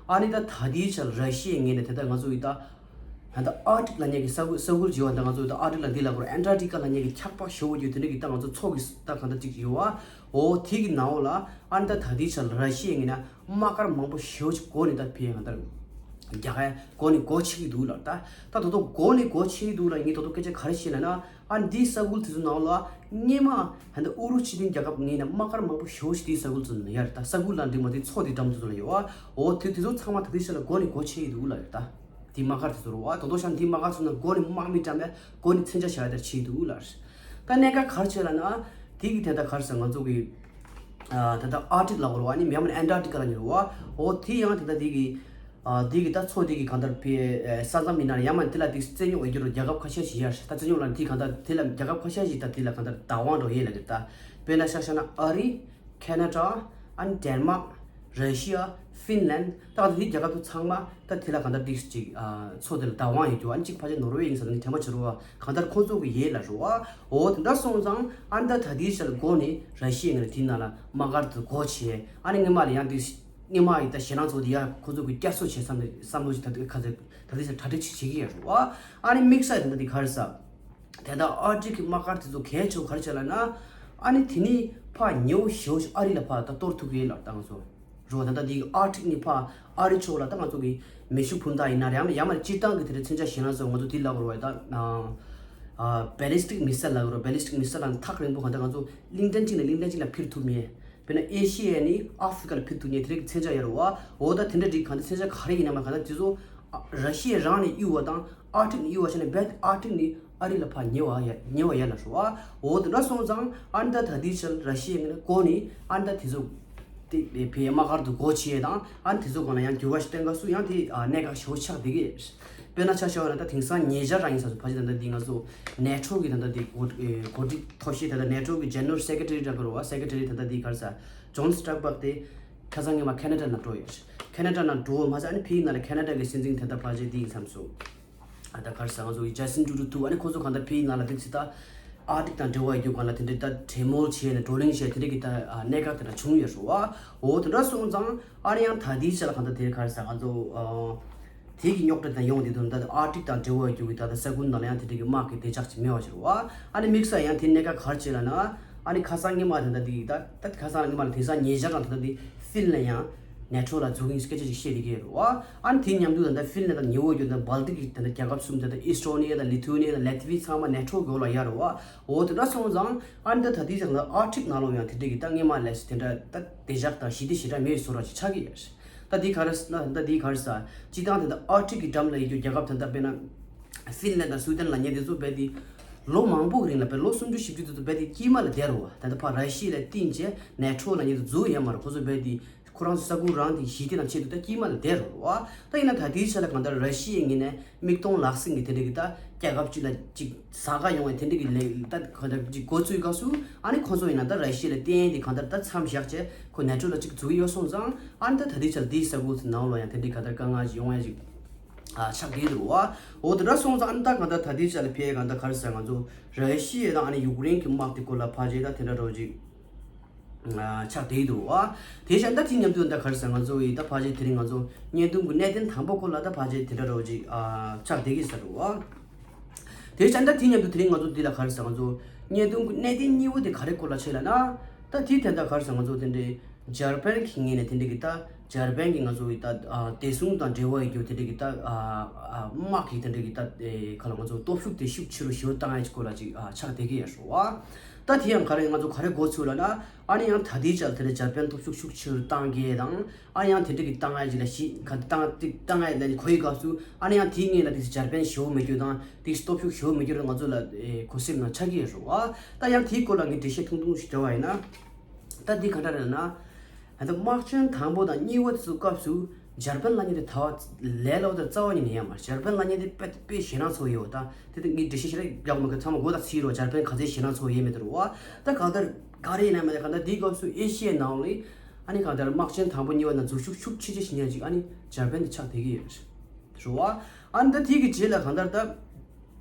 ཨ་ནི་ད་ད་ལྟའི་ཆ་ལ་ར་ཤི་ཡའི་ངོས་ནས་དེ་ད་ང་ཚོ་གི་ད་ད་ད་ཨར་ཀིག་ལབ་མཁན་གི་ས་ཁུལ་ས་ཁུལ་བྱེད་པ་ད་ང་ཚོ་གི་ད་ཨར་ཀིག་ལབ་འདི་ལ་བར་ཨན་ཊར་ཀི་ཀ་ལབ་མཁན་གི་འཁྱག་པ་ཞེ་བོ་ཡོད་དེ་འདྲ་གི་ད་ང་ཚོ་མཚོ་གི་ད་གང་ད་ཅིག་ཡོད་བ། འོ་དེ་གི་ནང་ལ་ཨ་ནི་ད་ད་ལྟའི་ཆ་ལ་ར་ཤི་ཡའི་ངོས་ནས། དམག་སྒར་མང་པོ་ཞེ་པོ་ཅིག་སྒོ་ནས་ད་ཕེབས་ཡང་ད་རྒྱ་གར་སྒོ་ནས་སྒོ་ཕྱེ་གི་འདུག་ལ། ད་ད་དོ་དོ་སྒོ་ནས་སྒོ་ཕྱེ་གི་འདུག་ལ། ངས་དོ་དོ་སྐད་ཆ་ག་རེ་བཤད་ན་ན། ཨ་འདིའི་ས་ཁུལ་དེ་ཚོ་ནང་ལ་སྔོན་མ་ཧན་ད་ཨུ་རུ་ཕྱི་ཐིང་རྒྱལ་ཁབ་ངོས་ནས་དམག་སྒར་མང་པོ་ཞེ་པོ་ཞིག་དེའི་ས་ཁུལ་དེ་ཚོ་ནང་ཡོད་རེད། ད་ས་ཁུལ་ལ་འགྲིག་མ་དེ་མཚོ་དེ་འགྲམ་དེ་ཚོ་ལ་ཡོད་པ། འོ་དེ་དེ་ཚོ་ཚང་མ་ད་ལྟའི་ཆ་ལ་སྒོ་ནས་སྒོ་ཕྱེ་ཡི་འདུག་ལབ་རེད། ད་དེའི་དམག་སྒར་དེ་ཚོ་རེད་པ། ད་དོ་ཤང་དེའི་དམག་སྒར་ཚོ་ནང་སྒོ་ནས་དམག་མི་བཀྲམ་པས་སྒོ་ནས་མཚོན་ཆ་བཞག་ཡ་དེར་ཕྱེ་ཡི་འདུག་ལབ་རེད། ད་གནད་འགག་ག་རེ་བྱས་ལབ་ན། དེ་གི་དེ་ད་ག་རེ་ཟེར་ང་ཚོ་གི་ཨ་ད་ལྟ་ཨར་ཀ་ཊིག་ལབ་དགོས་རེད་པ། ཨ་ནི་ཡང་མིན་ན་ཨན་ཊར་ཀ་ཊི་ཀ་ལབ་ནི་རེད་པ། འོ་དེ་ཡང་དེ་ད་དེ་གི་ཨ་དེ་གི་ད་མཚོ་དེ་གི་གང་ལྟར་ཕའི་ཨ་ས་མཚམས་ཡིན་ན་ཡང་མིན་ན་དེ་ལ་དེ་རྩོད་རྙོག་ཡོད་རྒྱུ་རེད། རྒྱལ་ཁབ་ཁ་ཤས་ཤིག་ཡོད་རེད། ད་རྩོད་རྙོག་ལ་དེ་གང་ལྟར་དེ་ལ་རྒྱལ་ཁབ་ཁ་ཤས་ཤིག་ད་དེ་ལ་གང་ལྟར་བདག་དབང་འདྲ་པོ་ཡོད་ལབ་ཀྱི་རེད། ད་དཔེར་ན་ཆ་བཞག་ན་ཨ་རི། ཁེ་ན་ཌ། ཨ་ནི་ཌེན་མཱག། ར་ཤི་ཡ། ཧྥིན་ལན། ད་གང་ལྟར་དེ་རྒྱལ་ཁབ་ཚོ་ཚང་མ་ད་དེ་ལ་གང་ལྟར་ཏིག་ཅིག་ཨ་མཚོ་དེ་ལ་བདག་དབང་ཡོད་རྒྱུ། ཨ་ནི་གཅིག་ཕལ་ཆེར་ནོར་ཝེ་ཡིན་ས་ནི་དྲན་པ་བྱེད་རོགས། གང་ལྟར་ཁོང་ཚོ་གི་ཡོད་ལབ་རེད་པ། འོ་དེ་འདྲ་སོང་ཙང་ཨ་ནི་ད་ད་ལྟའི་ཆར་སྒོ་ནས་ར་ཤི་ཡའི་ངོས་ནས་དེའི་ནང་ལ་དམག་སྒར་དེ་སྒོ་ཕྱེ། ཨ་ནི་སྔོན་མ་ལ་ཡང་དེ་སྔོན་མ་ཡི་ད་ཞེད་སྣང་ཚོ་དེ་ཡང་ཁོང་ཚོ་གི་བསྐྱར་གསོ་བྱེད་བསམ་བསམ་བློ་ཞིག་ད་ལྟའི་ཁ་ཚ་ད་ལྟའི་ཆར་གྲ་སྒྲིག་ཅིག་བྱེད་ཀྱི་ཡོད་རེད་པ། ཨ་ནི་དམིགས་བསལ་དེ་འདྲ་དེ་ག་རེ་ཟེར། དེ་ལྟར་ཨར་ཀ་ཊིག་གི་དམག་སྒར་དེ་ཚོ་གལ་ཆེ་བ་ག་རེ་བྱས་ལབ་ན། ཨ་ནི་དེ་ནི་ཕར་ཉེ་བོ་ཞེ་པོ་ཞིག་ཨ་རི་ལ་ཕར་ད་གཏོར་ཐུབ་ཀྱི་ཡོད་ལབ་ད་ང་ཚོ་རོ། ད་ལྟ་དེ་ཨར་ཀ་ཊིག་ནི་ཕར་ཨ་རི་ཕྱོགས་ལ་ད་ང་ཚོ་གི་མེ་ཤུགས་འཕུར་མདའ་ཡིན་ན་རེད། ཡང་ཡང་མ་སྤྱིར་བཏང་གི་དེ་འདྲ་མཚོན་ཆ་ཞེད་སྣང་ཚོ་ང་ཚོ་དེ་ལབ་དགོས་རེད་པ། ད་ཨ་ཨ་བེ་ལིས་ཊིག་མི་སེལ་ལབ་དགོས་རེད། བེ་ལིས་ཊིག་མི་སེལ་ལ་ཐག་རིང་པོ་གང་ལྟར་ང་ཚོ་གླིང་ཕྲན་གཅིག་ནས་གླིང་ཕྲན་གཅིག་ལ་འཕུར་ཐུབ་མེད། དཔེར་ན་ཨེ་ཤི་ཡ་ནས་ཨ་ཧྥི་རི་ཀ་ལ་འཕུར་ཐུབ་མཁན་དེ་འདྲའི་མཚོན་ཆ་ཡོད་རེད་པ། འོ་ད་དེ་འདྲ་འདྲའི་གང་ལྟར་མཚོན་ཆ་ག་རེ་ཡིན་ན་མ་གང་ལྟར་དེ་ཚོ་ཨ་ར་ཤི་ཡ་རང་ནས་གཡུག་པ་དང་ཨར་ཀ་ཊིག་ནས་གཡུག་པ་བྱས་ནས་རྦད་དེ་ཨར་ཀ་ཊིག་ནས་ཨ་རི་ལ་ཕར་ཉེ་བ་ཡ་ཉེ་བ་ཡ་ལ་ཧྲུལ་པོ། འོ་དེ་འདྲ་སོང་ཙང་ཨ་ནི་ད་ད་ལྟའི་ཆར་ར་ཤི་ཡའི་ངོས་ནས་སྒོ་ནས་ཨ་ནི་ད་དེ་ཚོ་དེ་ཕའི་དམག་སྒར་དུ་སྒོ་ཕྱེ་དང་ཨ་ནི་དེ་ཚོ་སྒང་ལ་ཡང་འགྱུར་བ་ཞིག་བཏང་སྐབས་སུ་ཡང་དེ་ཨ་གནད་འགག་ཞེ་པོ་ཆགས་བསྡད་ཀྱི་ཡོད། དཔེར་ན་ཆ་བཞག་པ་ན་ད་དེང་སང་ཉེ་ཆར་རང་ཡིན་ས་སུ་ཕལ་ཆེར་ད་ལྟ་འདི་ང་ཚོ་ནེ་ཊོ་གི་ད་ལྟ་འདི་འགོ་འགོ་ཁྲིད་མཐོ་ཤོས་ད་ལྟ་ནེ་ཊོ་གི་ཇེ་ནེ་རལ་སེ་ཀེ་ཊ་རི་འདྲ་གི་རེད་པ། སེ་ཀེ་ཊ་རི་ད་ལྟ་འདི་ག་རེ་ཟེར་ཇོན་སི་ཊོལ་ཊེན་བྷརག་དེ་ཁ་སང་ཉི་མ་ཁེ་ན་ཌ་ནང་འགྲོ་ཡོད། ཁེ་ན་ཌ་ནང་འགྲོ་བ་མ་ཟད་ཨ་ནི་ཕའི་ནང་ལ་ཁེ་ན་ཌ་གི་སྲིད་འཛིན་དེ་ད་ཕལ་ཆེར་འདི་ཡིན་བསམ་སོང་། ཨ་ད་ག་རེ་ཟེར་ང་ཚོ་ཡི་ཇ་སི་ཊིན་ཊུ་རུ་ཌོ་ཨ་ནི་ཁོ་ཚོ་གང་ལྟར་ཕའི་ནང་ལ་འདི་ཚོ་ད་ཨར་ཀ་ཊིག་དང་འབྲེལ་བ་ཡོད་རྒྱུ་གང་ལ་དེ་འདྲའི་ད་གྲོས་མོལ་བྱས་ནས་བགྲོ་གླེང་བྱས་དེ་འདྲའི་གི་ད་ཨ་གནད་འགག་དེ་འདྲ་བྱུང་ཡོད་རེད་པ། འོ་དེ་འདྲ་སོང་ཙང་ཨ་ནི་ཡང་ད་ལྟའི་ཆ་ལ་གང་ལྟར་དེ་ག་རེ་ཟེར་ང་ཚོ་ཨ་དེ་གི་རྙོག་དྲ་དང་ཡོང་དེ་དུས་ད་ལྟ་ཨར་ཀ་ཊིག་དང་འབྲེལ་བ་ཡོད་རྒྱུ་གི་ད་ལྟ་ས་ཁུལ་ནང་ལ་ཡང་དེ་འདྲའི་གི་དམག་གི་བདེ་འཇགས་ཅིག་མེད་པ་ཞིག་རེད་པ། ཨ་ནི་དམིགས་བསལ་ཡང་དེ་གནད་འགག་ག་རེ་བྱས་ལབ་ན་ཨ་ནི་ཁ་སང་ཉི་མ་དེ་འདྲ་དེ་ད་ད་ཁ་སང་ཉི་མ་ལ་དེང་སང་ཉེ་ཆར་རང་དེ་འདྲ་དེ་ཧྥིན་ལན་ཡང་ནེ་ཊོ་ལ་འཛུལ་གྱི་སྐད་ཆ་ཞིག་བཤད་བསྡད་ཀྱི་ཡོད་རེད་པ། ཨ་ནི་དེ་མཉམ་དུ་ད་ལྟ་ཧྥིན་ལན་དང་ཉེ་བོ་ཡོད་ད་སྦལ་ཏིག་གི་ད་ལྟ་རྒྱལ་ཁབ་གསུམ་ད་ལྟ་ཨི་སི་ཊོ་ནི་ཡ་དང་ལི་ཐུ་ཨེ་ནི་ཡ་དང་ལེ་ཐི་ཝི་ཚང་མ་ནེ་ཊོ་གི་འོག་ལ་ཡོད་རེད་པ། འོ་དེ་འདྲ་སོང་ཙང་ཨ་ནི་ད་ད་ལྟའི་ཆ་ལ་ཨར་ཀ་ཊིག་ནང་ལོགས་ཡང་དེ་འདྲ་གི་ད་སྔོན་མ་ལས་དེ་འདྲ་ད་བདེ་འཇགས་དང་ཞི་བདེ་ཞེ་དྲག་མེད་བཟོ་འདྲ་ཅིག་ཆགས་ཀྱི་ཡོད་རེད། ད་འདི་ག་རེ་ཟེར་ན་ད་འདི་ག་རེ་ཟེར། སྤྱིར་བཏང་དེ་ད་ཨར་ཀ་ཊིག་གི་འགྲམ་ལ་ཡོད་རྒྱུ་རྒྱལ་ཁབ་དེ་འདྲ་དཔེར་ན་ཧྥིན་ལན་དང་སུའི་ཌེན་ལབ་མཁན་དེ་ཚོ་རྦད་དེ་ལོ་མང་པོ་གི་རིང་ལ་དཔེར་ལོ་སུམ་ཅུ་བཞི་བཅུ་དེ་ཚོ་རྦད་དེ་དཀྱིལ་མ་ལ་བསྡད་རེད་པ། ད་ལྟ་ཕར་ར་ཤི་ཡ་ལ་བརྟེན་བྱས་ནེ་ཊོ་ལབ་མཁན་དེ་འཛུལ་ཡོད་མ་རེད། ཁོ་ཚོ་རྦད་དེ་ཁོ་རང་ཚོ་ས་ཁུལ་རང་དེ་ཞི་བདེ་དང་ཆེད་དུ་ད་དཀྱིལ་མ་ལ་བསྡད་རེད་པ། ད་ཡིན་ན་ད་ལྟའི་ཆ་ལ་གང་ལྟར་ར་ཤི་ཡའི་ངོས་ནས་མིག་མཐོང་ལག་ཟིན་གྱི་དེ་འདྲ་གི་ད་རྒྱལ་ཁབ་གཅིག་ལ་གཅིག་ཟ་དགའ་ཡོང་བའི་དེ་འདྲ་གི་ལས་ད་གང་ལྟར་གཅིག་འགོ་ཚུགས་སྐབས་སུ་ཨ་ནི་ཁོ་ཚོ་ཡིན་ན་ད་ར་ཤི་ཡ་ལ་བརྟེན་དེ་གང་ལྟར་ད་མཚམས་བཞག་བྱས་ཁོ་ནེ་ཊོ་ལ་གཅིག་འཛུལ་གྱི་ཡོད་སོང་ཙང་ཨ་ནི་ད་ད་ལྟའི་ཆར་དེའི་ས་ཁུལ་དེ་ནང་ལ་ཡང་དེ་འདྲའི་གང་ལྟར་དཀའ་ངལ་ཅིག་ཡོང་ཡ་ཅིག་ཨ་ཆགས་བསྡད་འདུག་པ། འོ་དེ་འདྲ་སོང་ཙང་ཨ་ནི་ད་གང་ལྟར་ད་ལྟའི་ཆར་ལ་ཕེ་གང་ལྟར་ག་རེ་ཟེར་ང་ཚོ་ར་ཤི་ཡ་དང་ཨ་ནི་ཡུཀ་རེན་གྱི་དམག་དེ་སྐོར་ལ་ཕལ་ཆེར་ད་དེ་འདྲ་འདྲ་བོ་ཅིག་ཨ་ཆགས་བསྡད་འདུག་པ། དེ་བཞིན་ད་དེ་མཉམ་དུ་ད་ག་རེ་ཟེར་ང་ཚོ་ཡི་ད་ཕལ་ཆེར་དེ་རིང་ང་ཚོ་བརྙན་ཐུང་གི་གནད་དོན་དང་པོ་སྐོར་ལ་ད་ཕལ་ཆེར་དེ་འདྲ་འདྲ་བོ་ཅིག་ཨ་ཆགས་བསྡད་ཀྱི་ཟེར་འདུག་པ། དེ་བཞིན་ད་དེ་མཉམ་དུ་དེ་རིང་ང་ཚོ་འདི་ལ་ག་རེ་ཟེར་ང་ཚོ་བརྙན་ཐུང་གི་གནད་དོན་གཉིས་པོ་དེ་ག་རེ་སྐོར་ལ་བྱས་ལབ་ན། ད་དེ་དེ་ད་ག་རེ་ཟེར་ང་ཚོ་དེ་འདྲའི་འཇར་པན་གྱི་ངོས་ནས་དེ་འདྲ་གི་ད་འཇར་པན་གྱི་ང་ཚོ་ཡི་ད་ཨ་བདེ་སྲུང་དང་འབྲེལ་བ་ཡོད་རྒྱུ་དེ་འདྲ་གི་ད་ཨ་ཨ་དམག་གི་དེ་འདྲ་གི་ད་ཨེ་ག་ལ་ང་ཚོ་སྟོབས་ཤུགས་དེ་ཤུགས་ཆེ་རུ་ཞེ་པོ་བཏང་ཡ་གི་སྐོར་ལ་ཅིག་ཨ་ཆགས་བསྡད་ཀྱི་ཡོད་རེད་པ། ད་དེ་ཡང་ག་རེ་ང་ཚོ་ག་རེ་མགོ་ཚོས་ལབ་ན། ཨ་ནི་ཡང་ད་ལྟའི་ཆར་དེ་འདྲ་འཇར་པན་སྟོབས་ཤུགས་ཤུགས་ཆེ་རུ་བཏང་གི་དང་། ཨ་ནི་ཡང་དེ་འདྲ་གི་བཏང་ཡ་ཅིག་ལ་ཞིག་ག་བཏང་ཏིག་བཏང་ཡ་ལ་གོ་ཡི་སྐབས་སུ་ཨ་ནི་ཡང་དེའི་སྔོན་ལ་དེ་འཇར་པན་ཞེ་པོ་མེད་རྒྱུ་དང་དེ་སྟོབས་ཤུགས་ཞེ་པོ་མེད་རྒྱུ་ལ་ང་ཚོ་ལ་ཨེ་གོ་སེམས་ནང་ཆགས་ཀྱི་ཡོད་རེད་པ། ད་ཡང་དེའི་སྐོར་ལ་ངས་འགྲེལ་བཤད་ཐུང་ཐུང་ཞིག་འདྲི་བ་ཡིན་ན། ད་འདི་ག་འདྲ་རེད་ན། ད་དམག་ཆེན་དང་པོ་དང་གཉིས་པ་དེ་ཚོ་སྐབས་སུ་འཇར་པན་ལབ་མཁན་དེ་ད་ལས་སླ་པོ་དང་རྩ་བ་ཉིད་ནས་ཡོད་མ་རེད། འཇར་པན་ལབ་མཁན་དེ་དཔེ་དཔེ་ཞེད་སྣང་ཚ་པོ་ཡོད་པ། ད་དེ་དེ་ངས་འགྲེལ་བཤད་ཞེ་དྲག་རྒྱག་མི་དགོས། ཚང་མ་མགོ་དང་ཚིག་རོ། འཇར་པན་ག་ཚོད་ཞེད་སྣང་ཚ་པོ་ཡོད་མེད་དེ་རེད་པ། ད་གང་ལྟར་ག་རེ་ཡིན་ན་མེད་ན་གང་ལྟར་འདིའི་སྐབས་སུ་ཨེ་ཤི་ཡའི་ནང་ལ་ཨ་ནི་གང་ལྟར་དམག་ཆེན་དང་པོ་གཉིས་པ་ནང་འཛུལ་ཞུགས་ཤུགས་ཆེ་ཆེ་བྱེད་མཁན་ཅིག་ཨ་ནི་འཇར་པན་དེ་ཆགས་བསྡད་ཀྱི་ཡོད་རེད་པ། ཨ་ནི་ད་དེ་གི་རྗེས་ལ་གང་ལྟར་ད་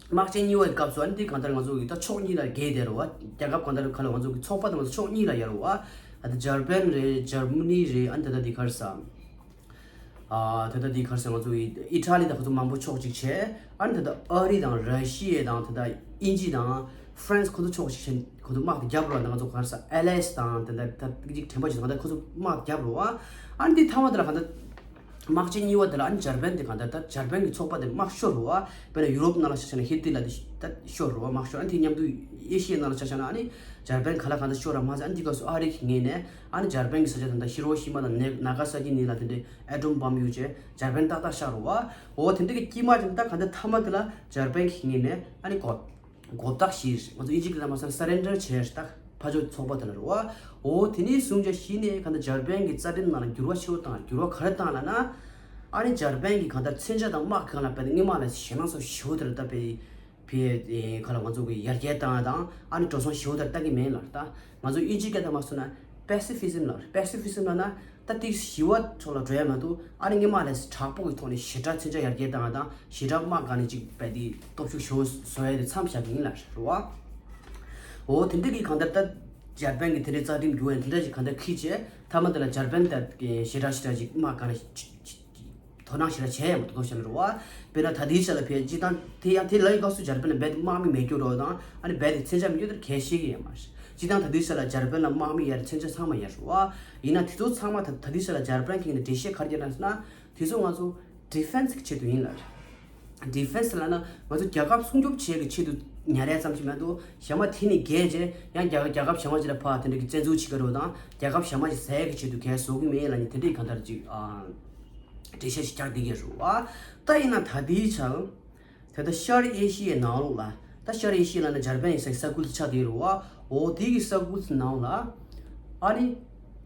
དམག་ཆེན་གཉིས་པའི་སྐབས་སུ་ཨ་ནི་དེ་གང་ལྟར་ང་ཚོ་གི་ད་ཕྱོགས་གཉིས་ལ་གྱེས་བསྡད་རེད་པ། རྒྱལ་ཁབ་གང་ལྟར་ག་ལ་ང་ཚོ་གི་ཚོགས་པ་དང་ང་ཚོ་ཕྱོགས་གཉིས་ལ་ཡོད་རེད་པ། ཨ་ད་འཇར་པན་རེད། འཇར་མ་ནི་རེད། ཨ་ནི་ད་ད་དེ་ག་རེ་ཟེར། ཨ་ད་ད་དེ་ག་རེ་ཟེར། ང་ཚོ་ཡི་ཨི་ཊ་ལི་དང་ཁོ་ཚོ་མང་པོ་ཕྱོགས་གཅིག་བྱས། ཨ་ནི་ད་ད་ཨ་རི་དང་ར་ཤི་ཡ་དང་ད་ད་དབྱིན་ཇི་དང་ཧྥ་རན་སི་ཁོ་ཚོ་ཕྱོགས་གཅིག་བྱས། ཁོ་ཚོ་དམག་དེ་རྒྱབ་རོགས་ད་ང་ཚོ་ག་རེ་ཟེར། ཨེ་ལ་ཨེས་དང་ད་ད་ད་ཅིག་དྲན་པ་བྱེད་ད་ཁོ་ཚོ་དམག་རྒྱབ་རོགས། ཨ་ནི་དེ་མཐའ་མ་དེ་ལ་ག་ད་ དམག་ཆེན་གཉིས་པ་དེ་ལ་ཨ་ནི་འཇར་པན་དེ་གང་ལྟར་ད་འཇར་པན་གྱི་ཚོགས་པ་དེ་དམག་ཤོར་རུ་བ། དཔེར་ན་ཡུ་རོབ་ནང་ལ་ཆ་བཞག་ན་ཧི་ཏི་ལ་དེ་ད་ཤོར་རུ་བ་དམག་ཤོར། ཨ་ནི་དེ་མཉམ་དུ་ཨེ་ཤི་ཡའི་ནང་ལ་ཆ་བཞག་ན་ཨ་ནི་འཇར་པན་ག་ལ་གང་ལྟར་ཤོར་ར་མ་ཟད། ཨ་ནི་དེ་སྐབས་སུ་ཨ་རི་གི་ངོས་ནས་ཨ་ནི་འཇར་པན་གྱི་ས་ཆ་དེ་ད་ཧི་རོ་ཤི་མ་དང་ནེ་ནཱ་ག་ས་ཀི་གཉིས་ལ་དེ་འདྲའི་ཨེ་ཊོམ་བྷོམ་གཡུགས་བྱས་འཇར་པན་ཏག་ཏག་བཞག་རུ་བ། འོ་དེ་འདྲ་གི་དཀྱིལ་མ་དེ་ད་གང་ལྟར་མཐའ་མ་དེ་ལ་འཇར་པན་གྱི་ངོས་ནས་ཨ་ནི་གོ་མགོ་བཏགས་ཞིག་ང་ཚོ་ཨིན་ཇི་སྐད་ནང་མ་སོང་surrender་བྱས་ཤག་ཕར་ཕྱོགས་ཚོགས་པ་དེ་ལ་རུ་བ། འོ་དེ་ནས་བཟུང་བྱས་གཞི་ནས་གང་ལྟར་འཇར་པན་གྱི་རྩ་ཁྲིམས་ནང་ལ་འགྱུར་བ་ཆེ་བོ་བཏང་། འགྱུར་བ་ག་རེ་བཏང་ལབ་ན། ཨ་ནི་འཇར་པན་གྱི་གང་ལྟར་མཚོན་ཆ་དང་དམག་གང་ལ་དཔེ་སྔོན་མ་ལས་ཞེད་སྣང་ཚ་བོ་ཞེ་པོ་དེ་ལ་ད་དཔེ་ཕི་ཁ་ལ་ང་ཚོ་གི་ཡར་རྒྱས་བཏང་དང་ཨ་ནི་འགྲོ་སོང་ཞེ་པོ་དེ་ལ་བཏང་གི་མེད་ལབ། ད་ང་ཚོ་ཨིན་ཇི་སྐད་དུ་མ་སོང་ན་pacifism་ལབ། pacifism་ལབ་ན། ད་ཏིག་ཞི་བ་ཐོག་ལ་འགྲོ་ཡ་མ་གཏོགས་ཨ་ནི་སྔོན་མ་ལས་དྲག་པོ་གི་ཐོག་ནས་ཞེ་དྲག་མཚོན་ཆ་ཡར་རྒྱས་བཏང་དང་ཞེ་དྲག་དམག་སྒང་ནས་ཅིག་རྦད་དེ་སྟོབས་ཤུགས་ཞེ་པོ་བཟོ་ཡ་དེ་མཚམས་བཞག་གི་ཡིན་ལབ་རེད་བ། འོ་དེ་འདྲ་གི་གང་ལྟར་ད་འཇར་པན་གྱི་དེ་འདྲའི་རྩ་ཁྲིམས་འགྱུར་བ་དེ་འདྲ་ཞིག་གང་ལྟར་ཁྲིད་བྱས་མཐའ་མ་དེ་ལ་འཇར་པན་ད་ཞེ་དྲག་ཞེ་དྲག་ཅིག་དམག་སྒང་ནས་དོ་སྣང་ཞེ་དྲག་བྱས་ཡ་མ་གཏོགས་བྱས་ན་རེད་བ། དཔེར་ན་ད་ལྟའི་ཆ་ལ་ཕལ་སྤྱིར་བཏང་དེ་ཡང་དེ་ལ་ཡི་སྐབས་སུ་འཇར་པན་ལ་རྦད་དེ་དམག་མི་མེད་རྒྱུ་རོགས་དང་ཨ་ནི་རྦད་དེ་མཚོན་ཆ་མེད་རྒྱུ་དེ་གལ་ཤེས་ཀྱི་ཡོད་མ་རེད། སྤྱིར་བཏང་ད་ལྟའི་ཆ་ལ་འཇར་པན་ལ་དམག་མི་ཡར་མཚོན་ཆ་ཚང་མ་ཡར་རུ་བ། ཡིན་ན་དེ་ཚོ་ཚང་མ་ད་ད་ལྟའི་ཆ་ལ་འཇར་པན་གྱི་ནས་འགྲེལ་བཤད་ག་རེ་རྒྱག་ན་ཟེར་ན། དེ་ཚོ་ང་ཚོ་defense་གི་ཆེད་དུ་ཡིན་ལ། defense་ལབ་ན་ང་ཚོ་རྒྱལ་ཁབ་སྲུང་སྐྱོབ་བྱེད་ཀྱི་ཆེད་དུ་ཉར་ཡ་ཙམ་ཞིག་མ་གཏོགས་ཞག་མ་དེ་ནས་བརྒལ་རྗེས་ཡང་རྒྱལ་རྒྱལ་ཁབ་གཞན་པ་ཅིག་ལ་ཕར་དེ་འདྲ་གི་བཙན་འཛུལ་བྱེད་ཀྱི་རོགས་དང་རྒྱལ་ཁབ་གཞན་པ་ཞིག་ཟ་ཡ་གི་ཆེད་དུ་གལ་བཟོ་གི་མེད་ལབ་ནས་དེ་འདྲའི་གང་ལྟར་ཅིག་ཨ། འགྲེལ་བཤད་ཞིག་རྒྱག་བསྡད་ཀྱི་རེད་བ། ད་ཡིན་ན་ད་ལྟའི་ཆར། དེ་ལྟར་ཤར་ཨེ་ཤི་ཡའི་ནང་ལོགས་ལ། ད་ཤར་ཨེ་ཤི་ཡ་ལབ་ན་འཇར་པན་ཡིན་ས་ས་ཁུལ་དེ་ཆགས་བསྡད་རེད་བ། འོ་དེ་གི་ས་ཁུལ་དེ་ནང་ལ། ཨ་ནི།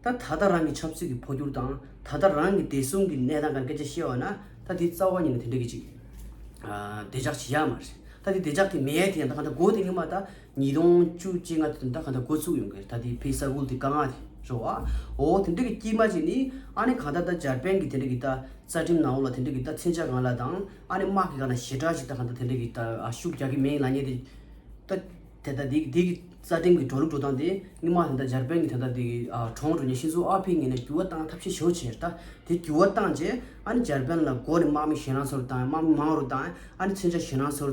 ད་ད་ལྟ་རང་གི་ཆབ་སྲིད་ཀྱི་འཕོ་འགྱུར་དང་ད་ལྟ་རང་གི་བདེ་སྲུང་གི་གནས་སྟངས་སྐོར་སྐད་ཆ་བཤད་པ་ན་ད་དེ་རྩ་བ་ཉིད་ནས་དེ་འདྲ་གི་ཅིག་ཨ། བདེ་འཇགས་ཅིག་ཡོད་མ་རེད། ད་དེ་བདེ་འཇགས་དེ་མེད་དེ་ཡང་ད་གང་ལྟར་འགོ་དེ་སྔོན་མ་ད་ཉིས་སྟོང་བཅུ་གཅིག་ལྔ་དེ་ད་གང་ལྟར་འགོ་ཚུགས་ཡོང་གི་རེད། ད་དེ་ཕའི་ས་ཁུལ་དེ་དཀའ་ངལ་དེ་རེད་བ། འོ་དེ་འདྲ་གི་དཀྱིལ་མ་ཅིག་ནི་ཨ་ནི་གང་ལྟར་ད་འཇར་པན་གི་དེ་འདྲ་གི་ད་རྩ་ཁྲིམས་ནང་ལོགས་ལ་དེ་འདྲ་གི་ད་མཚོན་ཆ་སྒང་ལ་དང་ཨ་ནི་དམག་གི་སྒང་ལ་ཞེ་དྲག་ཅིག་ད་གང་ལྟར་དེ་འདྲ་གི་ད་ཨ་ཤུགས་རྒྱག་གི་མེད་ལབ་མཁན་དེ། ད་དེ་ད་དེ་དེ་གི་རྩ་ཁྲིམས་ཀྱི་འགྲོ་ལུགས་འགྲོ་སྟངས་དེ་སྔོན་མ་ད་ལྟ་འཇར་པན་གྱི་ད་ལྟ་དེ་གི་ཨ་གྲོངས་འགྲོ་མཁན་ཤིན་ཛོ་ཨ་བྷེ་ངོས་ནས་འགྱུར་བ་བཏང་ཐབས་ཤེས་ཞེ་པོ་བྱས། ད་དེ་འགྱུར་བ་བཏང་རྗེས་ཨ་ནི་འཇར་པན་ལ་འགོ་ནས་དམག་མི་ཞེད་སྣང་ཚ་བོ་བཏང་། དམག་མི་མང་རུ་བཏང་། ཨ་ནི་མཚོན་ཆ་ཞེད་སྣང་ཚ་བོ་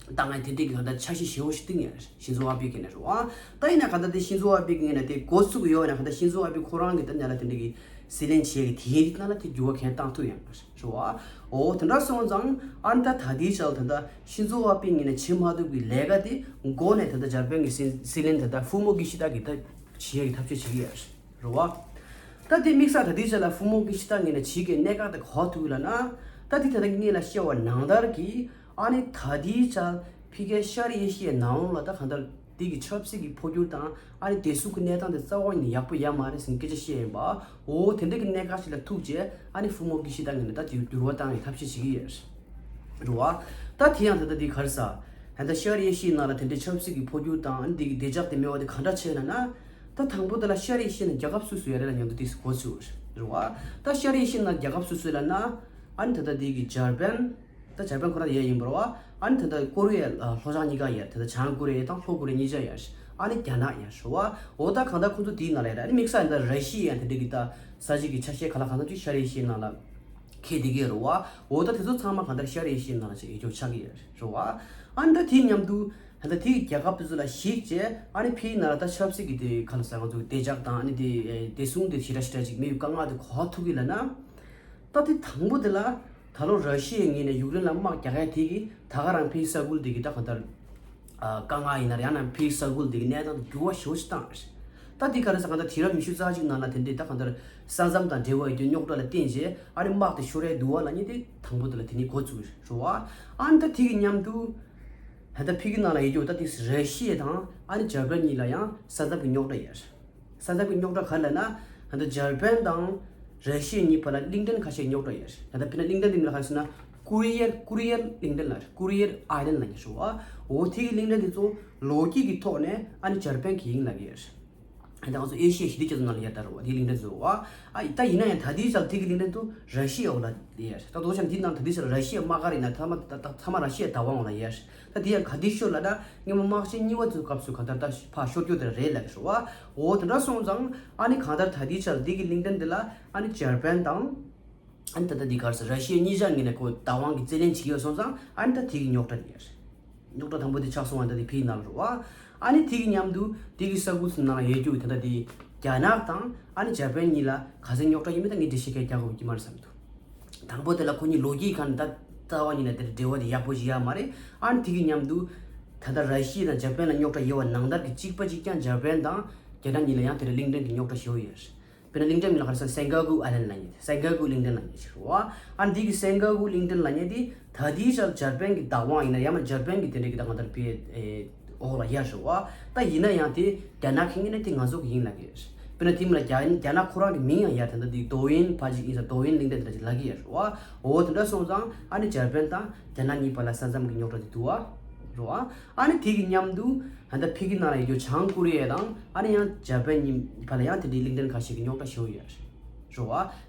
བཏང་ཡ་དེ་འདྲ་གི་གང་ལྟར་འཆར་གཞི་ཞེ་པོ་ཞིག་བཏིང་ཡོད་རེད། ཤིན་ཛོ་ཨ་བྷེ་གི་ནས་རེད་བ། ད་ཡིན་ན་གང་ལྟར་དེ་ཤིན་ཛོ་ཨ་བྷེ་གི་ངོས་ནས་དེ་འགོ་ཚུགས་ཡོད་ན་གང་ལྟར་ཤིན་ཛོ་ཨ་བྷེ་ཁོ་རང་གི་ད་ཉ་ལ་དེ་འདྲ་གི་སྲིད་བློན་བྱས་གི་དེའི་ནང་ལ་དེ་འགྱུར་བ་གང་བཏང་ཐུབ་ཡོད་རེད་བ། འོ་དེ་འདྲ་སོང་ཙང་ཨ་ནི་ད་ད་ལྟའི་ཆར་ད་ལྟ་ཤིན་ཛོ་ཨ་བྷེ་ངོས་ནས་བྱེད་མ་ཐུབ་གི་ལས་ཀ་དེ་འགོ་ནས་ད་ལྟ་འཇར་པན་གི་སྲིད་སྲིད་བློན་ད་ལྟ་ཧྥུ་མོ་ཀི་ཤི་ད་གི་ད་བྱེད་ཡ་གི་ཐབས་ཤེས་བྱེད་ཀྱི་ཡོད་རེད། རེད་བ། ད་དེ་དམིགས་བསལ་ད་ལྟའི་ཆ་ལ་ཧྥུ་མོ་ཀི་ཤི་ད་ངོས་ནས་བྱེད་ཀྱི་གནད་འགག་དེ་ག་པར་ཐུག་ལབ་ན། ད་དེ་ད་ལྟ་ངས་ལ་བཤད་པ་ནང་ལྟར་གྱི་ཨ་ནི་ད་ལྟའི་ཆ་ཕ་གིའི་ཤར་ཨེ་ཤི་ཡའི་ནང་ལ་ད་གང་ལྟར་དེ་གི་ཆབ་སྲིད་ཀྱི་འཕོ་འགྱུར་དང་ཨ་ནི་བདེ་སྲུང་གི་གནས་སྟངས་དེ་རྩ་བ་ནས་ཡག་པོ་ཡོད་མ་རེད་ཟེར་ནས་སྐད་ཆ་བཤད་ཡིན་པ། འོ་དེ་འདྲ་གི་གནད་འགག་ཅིག་ལ་ཐུག་རྗེས་ཨ་ནི་ཧྥུ་མོ་ཀི་ཤི་ད་ངོས་ནས་ད་དེ་འགྱུར་བ་བཏང་ཡའི་ཐབས་ཤེས་བྱེད་ཀྱི་ཡོད་རེད། རེད་བ། ད་དེ་ཡང་ད་ལྟ་དེ་ག་རེ་ཟ། ད་ལྟ་ཤར་ཨེ་ཤི་ཡའི་ནང་ལ་དེ་འདྲའི་ཆབ་སྲིད་ཀྱི་འཕོ་འགྱུར་དང་ཨ་ནི་དེ་གི་བདེ་འཇགས་དེ་མེད་པ་དེ་གང་འདྲ་བྱས་ལབ་ན། ད་དང་པོ་དེ་ལ་ཤར་ཨེ་ཤི་ཡའི་ནང་རྒྱལ་ཁབ་སུ་སུ་ཡོད་རེད་ལབ་ན་མཉམ་དུ་དེ་འགོ་ཚུགས་རེད་བ། ད་ཤར་ཨེ་ཤི་ཡའི་ནང་རྒྱལ་ཁབ་སུ་སུ་ལབ་ན། ཨ་ནི་ད་ལྟ་དེ་གི་འཇར་པན། ད་འཇར་པན་ཁོ་རང་ཡོད་ཡིན་པ་རེད་བ། ཨ་ནི་ད་ལྟ་ཀོ་རི་ཡ་ལྷོ་བྱང་གཉིས་ཀ་ཡོད་རེད། ད་ལྟ་བྱང་ཀོ་རི་ཡ་དང་ལྷོ་ཀོ་རི་ཡ་གཉིས་ཆ་ཡོད་རེད། ཨ་ནི་རྒྱ་ནག་ཡོད་རེད་བ། འོ་ད་གང་ལྟར་ཁོང་ཚོ་དེའི་ནང་ལ་ཡོད་རེད། ཨ་ནི་དམིགས་བསལ་ཡིན་ད་ར་ཤི་ཡ་ཡང་དེ་འདྲ་གི་ད་ས་གཞི་གི་ཆ་ཤས་ག་ལ་གང་འདྲ་ཅིག་ཤར་ཨེ་ཤི་ཡའི་ནང་ལ་འཁེལ་བསྡད་ཀྱི་ཡོད་རེད་བ། འོ་ད་དེ་ཚོ་ཚང་མ་གང་ལྟར་ཤར་ཨེ་ཤི་ཡའི་ནང་ལ་ཅིག་འོས་སྦྱོར་ཆགས་ཀྱི་ཡོད་རེད་བ། ཨ་ནི་ད་དེའི་མཉམ་དུ་ད་ལྟ་དེའི་རྒྱལ་ཁབ་དེ་ཚོ་ལ་གཞིགས་བྱས་ཨ་ནི་ཕའི་ནང་ལ་ད་ཆབ་སྲིད་ཀྱི་དེ་ག་ལ་ཟེར་ང་ཚོ་བདེ་འཇགས་དང་ཨ་ནི་དེ་བདེ་སྲུང་དེ་ཞེ་དྲག་ཞེ་དྲག་ཅིག་མེད་པའི་དཀའ་ངལ་དེ་ག་པར་ཐུག་གི་ལབ་ན། ད་དེ་དང་པོ་དེ་ལ་ད་ལོ་ར་ཤི་ཡའི་ངོས་ནས་ཡུཀ་རེན་ལ་དམག་རྒྱག་ཡ་དེ་གི་ད་ག་རང་ཕའི་ས་ཁུལ་དེ་གི་ད་གང་ལྟར་ཨ་དཀའ་ངལ་ཡིན་ན་ཡང་ན་ཕའི་ས་ཁུལ་དེ་གི་གནས་སྟངས་དེ་འགྱུར་བ་ཞེ་པོ་ཞིག་བཏང་རེད། ད་དེ་ག་རེ་ཟེར་གང་ལྟར་དུས་རབས་ཉི་ཤུ་རྩ་གཅིག་ནང་ལ་དེ་འདྲའི་ད་གང་ལྟར་ས་མཚམས་དང་འབྲེལ་བ་ཡོད་རྒྱུ་རྙོག་དྲ་ལ་བརྟེན་བྱས་ཨ་ནི་དམག་དེ་ཤོར་ཡ་འདུག་བ་ལབ་མཁན་དེ་དང་པོ་དེ་ལ་དེ་ནས་འགོ་བཙུགས་རེད་བ། ཨ་ནི་ད་དེ་གི་མཉམ་དུ་ད་ལྟ་ཕ་གི་ནང་ལ་ཡོད་རྒྱུ་ད་དེ་ར་ཤི་ཡ་དང་ཨ་ནི་འཇར་པན་གཉིས་ལ་ཡང་ས་མཚམས་ཀྱི་རྙོག་དྲ་ཡོད་རེད། ས་མཚམས་ཀྱི་རྙོག་དྲ་ག་རེ་ལབ་ན། ད་ལྟ་འཇར་པན་དང་ར་ཤི་ཡ་གཉིས་བར་ལ་གླིང་ཕྲན་ཁ་ཤས་རྙོག་དྲ་ཡོད་རེད། ད་ལྟ་དཔེར་ན་གླིང་ཕྲན་དེ་མིང་ལ་ག་རེ་ཟེར་ན་ཀུ་རི་ཡར་ཀུ་རི་ཡར་གླིང་ཕྲན་ལབ་རེད། ཀུ་རི་ཡར་ཨའི་ལན་ལབ་མཁན་ཞིག་རེད་བ། འོ་དེ་གི་གླིང་ཕྲན་དེ་ཚོ་ལོ་རྒྱུས་ཀྱི་ཐོག་ནས་ཨ་ནི་འཇར་པན་གྱི་ཡིན་ལབ་ཀྱི་ཡོད་རེད། ད་ང་ཚོ་ཨེ་ཤི་ཡའི་ཞི་བདེ་རྒྱ་མཚོ་ནང་ལ་ཡོད་ད་རེད་བ། དེ་གླིང་ཕྲན་ཚོ་བ། ཨ་ད་ཡིན་ན་ཡང་ད་ལྟའི་ཆར་དེ་གི་གླིང་ཕྲན་དེ་ར་ཤི་ཡའི་འོག་ལ་ཡོད་རེད། ད་དོ་ཆ་འདི་ནང་ད་ལྟའི་ཆར་ར་ཤི་ཡའི་དམག་སྒར་ཡིན་ན་ཐ་མ་ད་ད་ཐ་མ་ར་ཤི་ཡའི་བདག་དབང་འོག་ལ་ཡོད་རེད། ད་དེ་ཡང་ག་དུས་ཤོར་ལབ་ན་སྔོན་མ་དམག་ཆེན་གཉིས་པ་ཚོའི་སྐབས་སུ་གང་ལྟར་ད་ཕར་ཤོར་རྒྱུ་དེ་རེད་ལབ་ཀྱི་རེད་བ། འོ་དེ་འདྲ་སོང་ཙང་ཨ་ནི་གང་ལྟར་ད་ལྟའི་ཆར་འདི་གི་གླིང་ཕྲན་འདི་ལ་ཨ་ནི་འཇར་པན་དང་ཨ་ནི་ད་ལྟ་འདི་གར་སོང་ར་ཤི་ཡ་གཉིས་ཆ་ངོས་ནས་ཁོ་བདག་དབང་གི་རྩོད་ལེན་བྱེད་ཀྱི་ཡོད་སོང་ཙང་ཨ་ནི་ད་དེ་གི་རྙོག་དྲ་འདི་རེད། རྙོག་དྲ་དང་པོ་དེ་ཆགས་སོང་བ་ད་དེ་ཕའི་ནང་ལ་རེད་བ། ཨ་ནི་དེ་གི་མཉམ་དུ་དེ་གི་ས་ཁུལ་ཚོའི་ནང་ལ་ཡོད་རྒྱུ་ད་ལྟ་དེ་རྒྱ་ནག་དང་ཨ་ནི་འཇར་པན་གཉིས་ལ་ག་ཚད་རྙོག་དྲ་ཡིན་མིན་ད་ངས་འགྲེལ་བཤད་གང་ཡང་རྒྱག་དགོས་ཀྱི་མ་རེད་བསམ་འདུག་དང་པོ་དེ་ལ་ཁོ་གཉིས་ལོ་རྒྱུས་ཁ་ནས་ད་རྩ་བ་ཉིད་ནས་དེར་འབྲེལ་བ་དེ་ཡག་པོ་ཞིག་ཡོད་མ་རེད། ཨ་ནི་དེ་གི་མཉམ་དུ་ད་ལྟ་ར་ཤི་ཡ་དང་ཇ་པན་ལ་རྙོག་དྲ་ཡོད་པ་ནང་ལྟར་གྱི་གཅིག་པ་གཅིག་རྐྱང་ཇ་པན་དང་རྒྱ་ནག་གཉིས་ལ་ཡང་དེར་གླིང་ཕྲན་གྱི་རྙོག་དྲ་ཞེ་པོ་ཡོད་རེད། དཔེར་ན་གླིང་ཕྲན་མིང་ལ་ག་རེ་ཟེར། སེན་ཀ་གུ་ཨའི་ལན་ལབ་མཁན་དེ། སེན་ཀ་གུ་གླིང་ཕྲན་ལབ་མཁན་ཞིག་རེད་བ། ཨ་ནི་དེ་གི་སེན་ཀ་གུ་གླིང་ཕྲན་ལབ་མཁན་དེ་ད་ལྟའི་ཆར་ཇ་པན་གྱི་བདག་དབང་ཡིན་ན་ཡང་མ་ཇ་པན་གྱི་དེ་འདྲ་གི་ད་གང་ལྟར་པའི་ཨེ་འོག་ལ་ཡོད་རེད་བ། ད་ཡིན་ན་ཡང་དེ་རྒྱ་ནག་གི་ངོས་ནས་དེ་ང་ཚོ་གི་ཡིན་ལབ་ཀྱི་རེད། དཔེར་ན་དེ་མིན་ལ་རྒྱ་རྒྱ་ནག་ཁོ་རང་གི་མིང་ཡང་ཡོད་རེད། ད་ལྟ་དེ་དོ་ཡིན་ཕ་ཅིག་ཡིན་ཙང་དོ་ཡིན་གླིང་ཕྲན་དེ་འདྲ་ཅིག་ལབ་ཀྱི་ཡོད་རེད་བ། འོ་དེ་འདྲ་སོང་ཙང་ཨ་ནི་ཇ་པན་དང་རྒྱ་ནག་གཉིས་བར་ལ་ས་མཚམས་ཀྱི་རྙོག་དྲ་དེ་འདུག་བ། རེད་བ། ཨ་ནི་དེ་གི་མཉམ་དུ་ད་ལྟ་ཕ་གི་ནང་ལ་ཡོད་རྒྱུ་བྱང་ཀོ་རི་ཡ་དང་ཨ་ནི་ཡང་ཇ་པན་གཉིས་བར་ལ་ཡང་དེ་འདྲའི་གླིང་ཕྲན་ཁ་ཤས་ཀྱི་རྙོག་དྲ་ཞེ་པོ་ཡོད་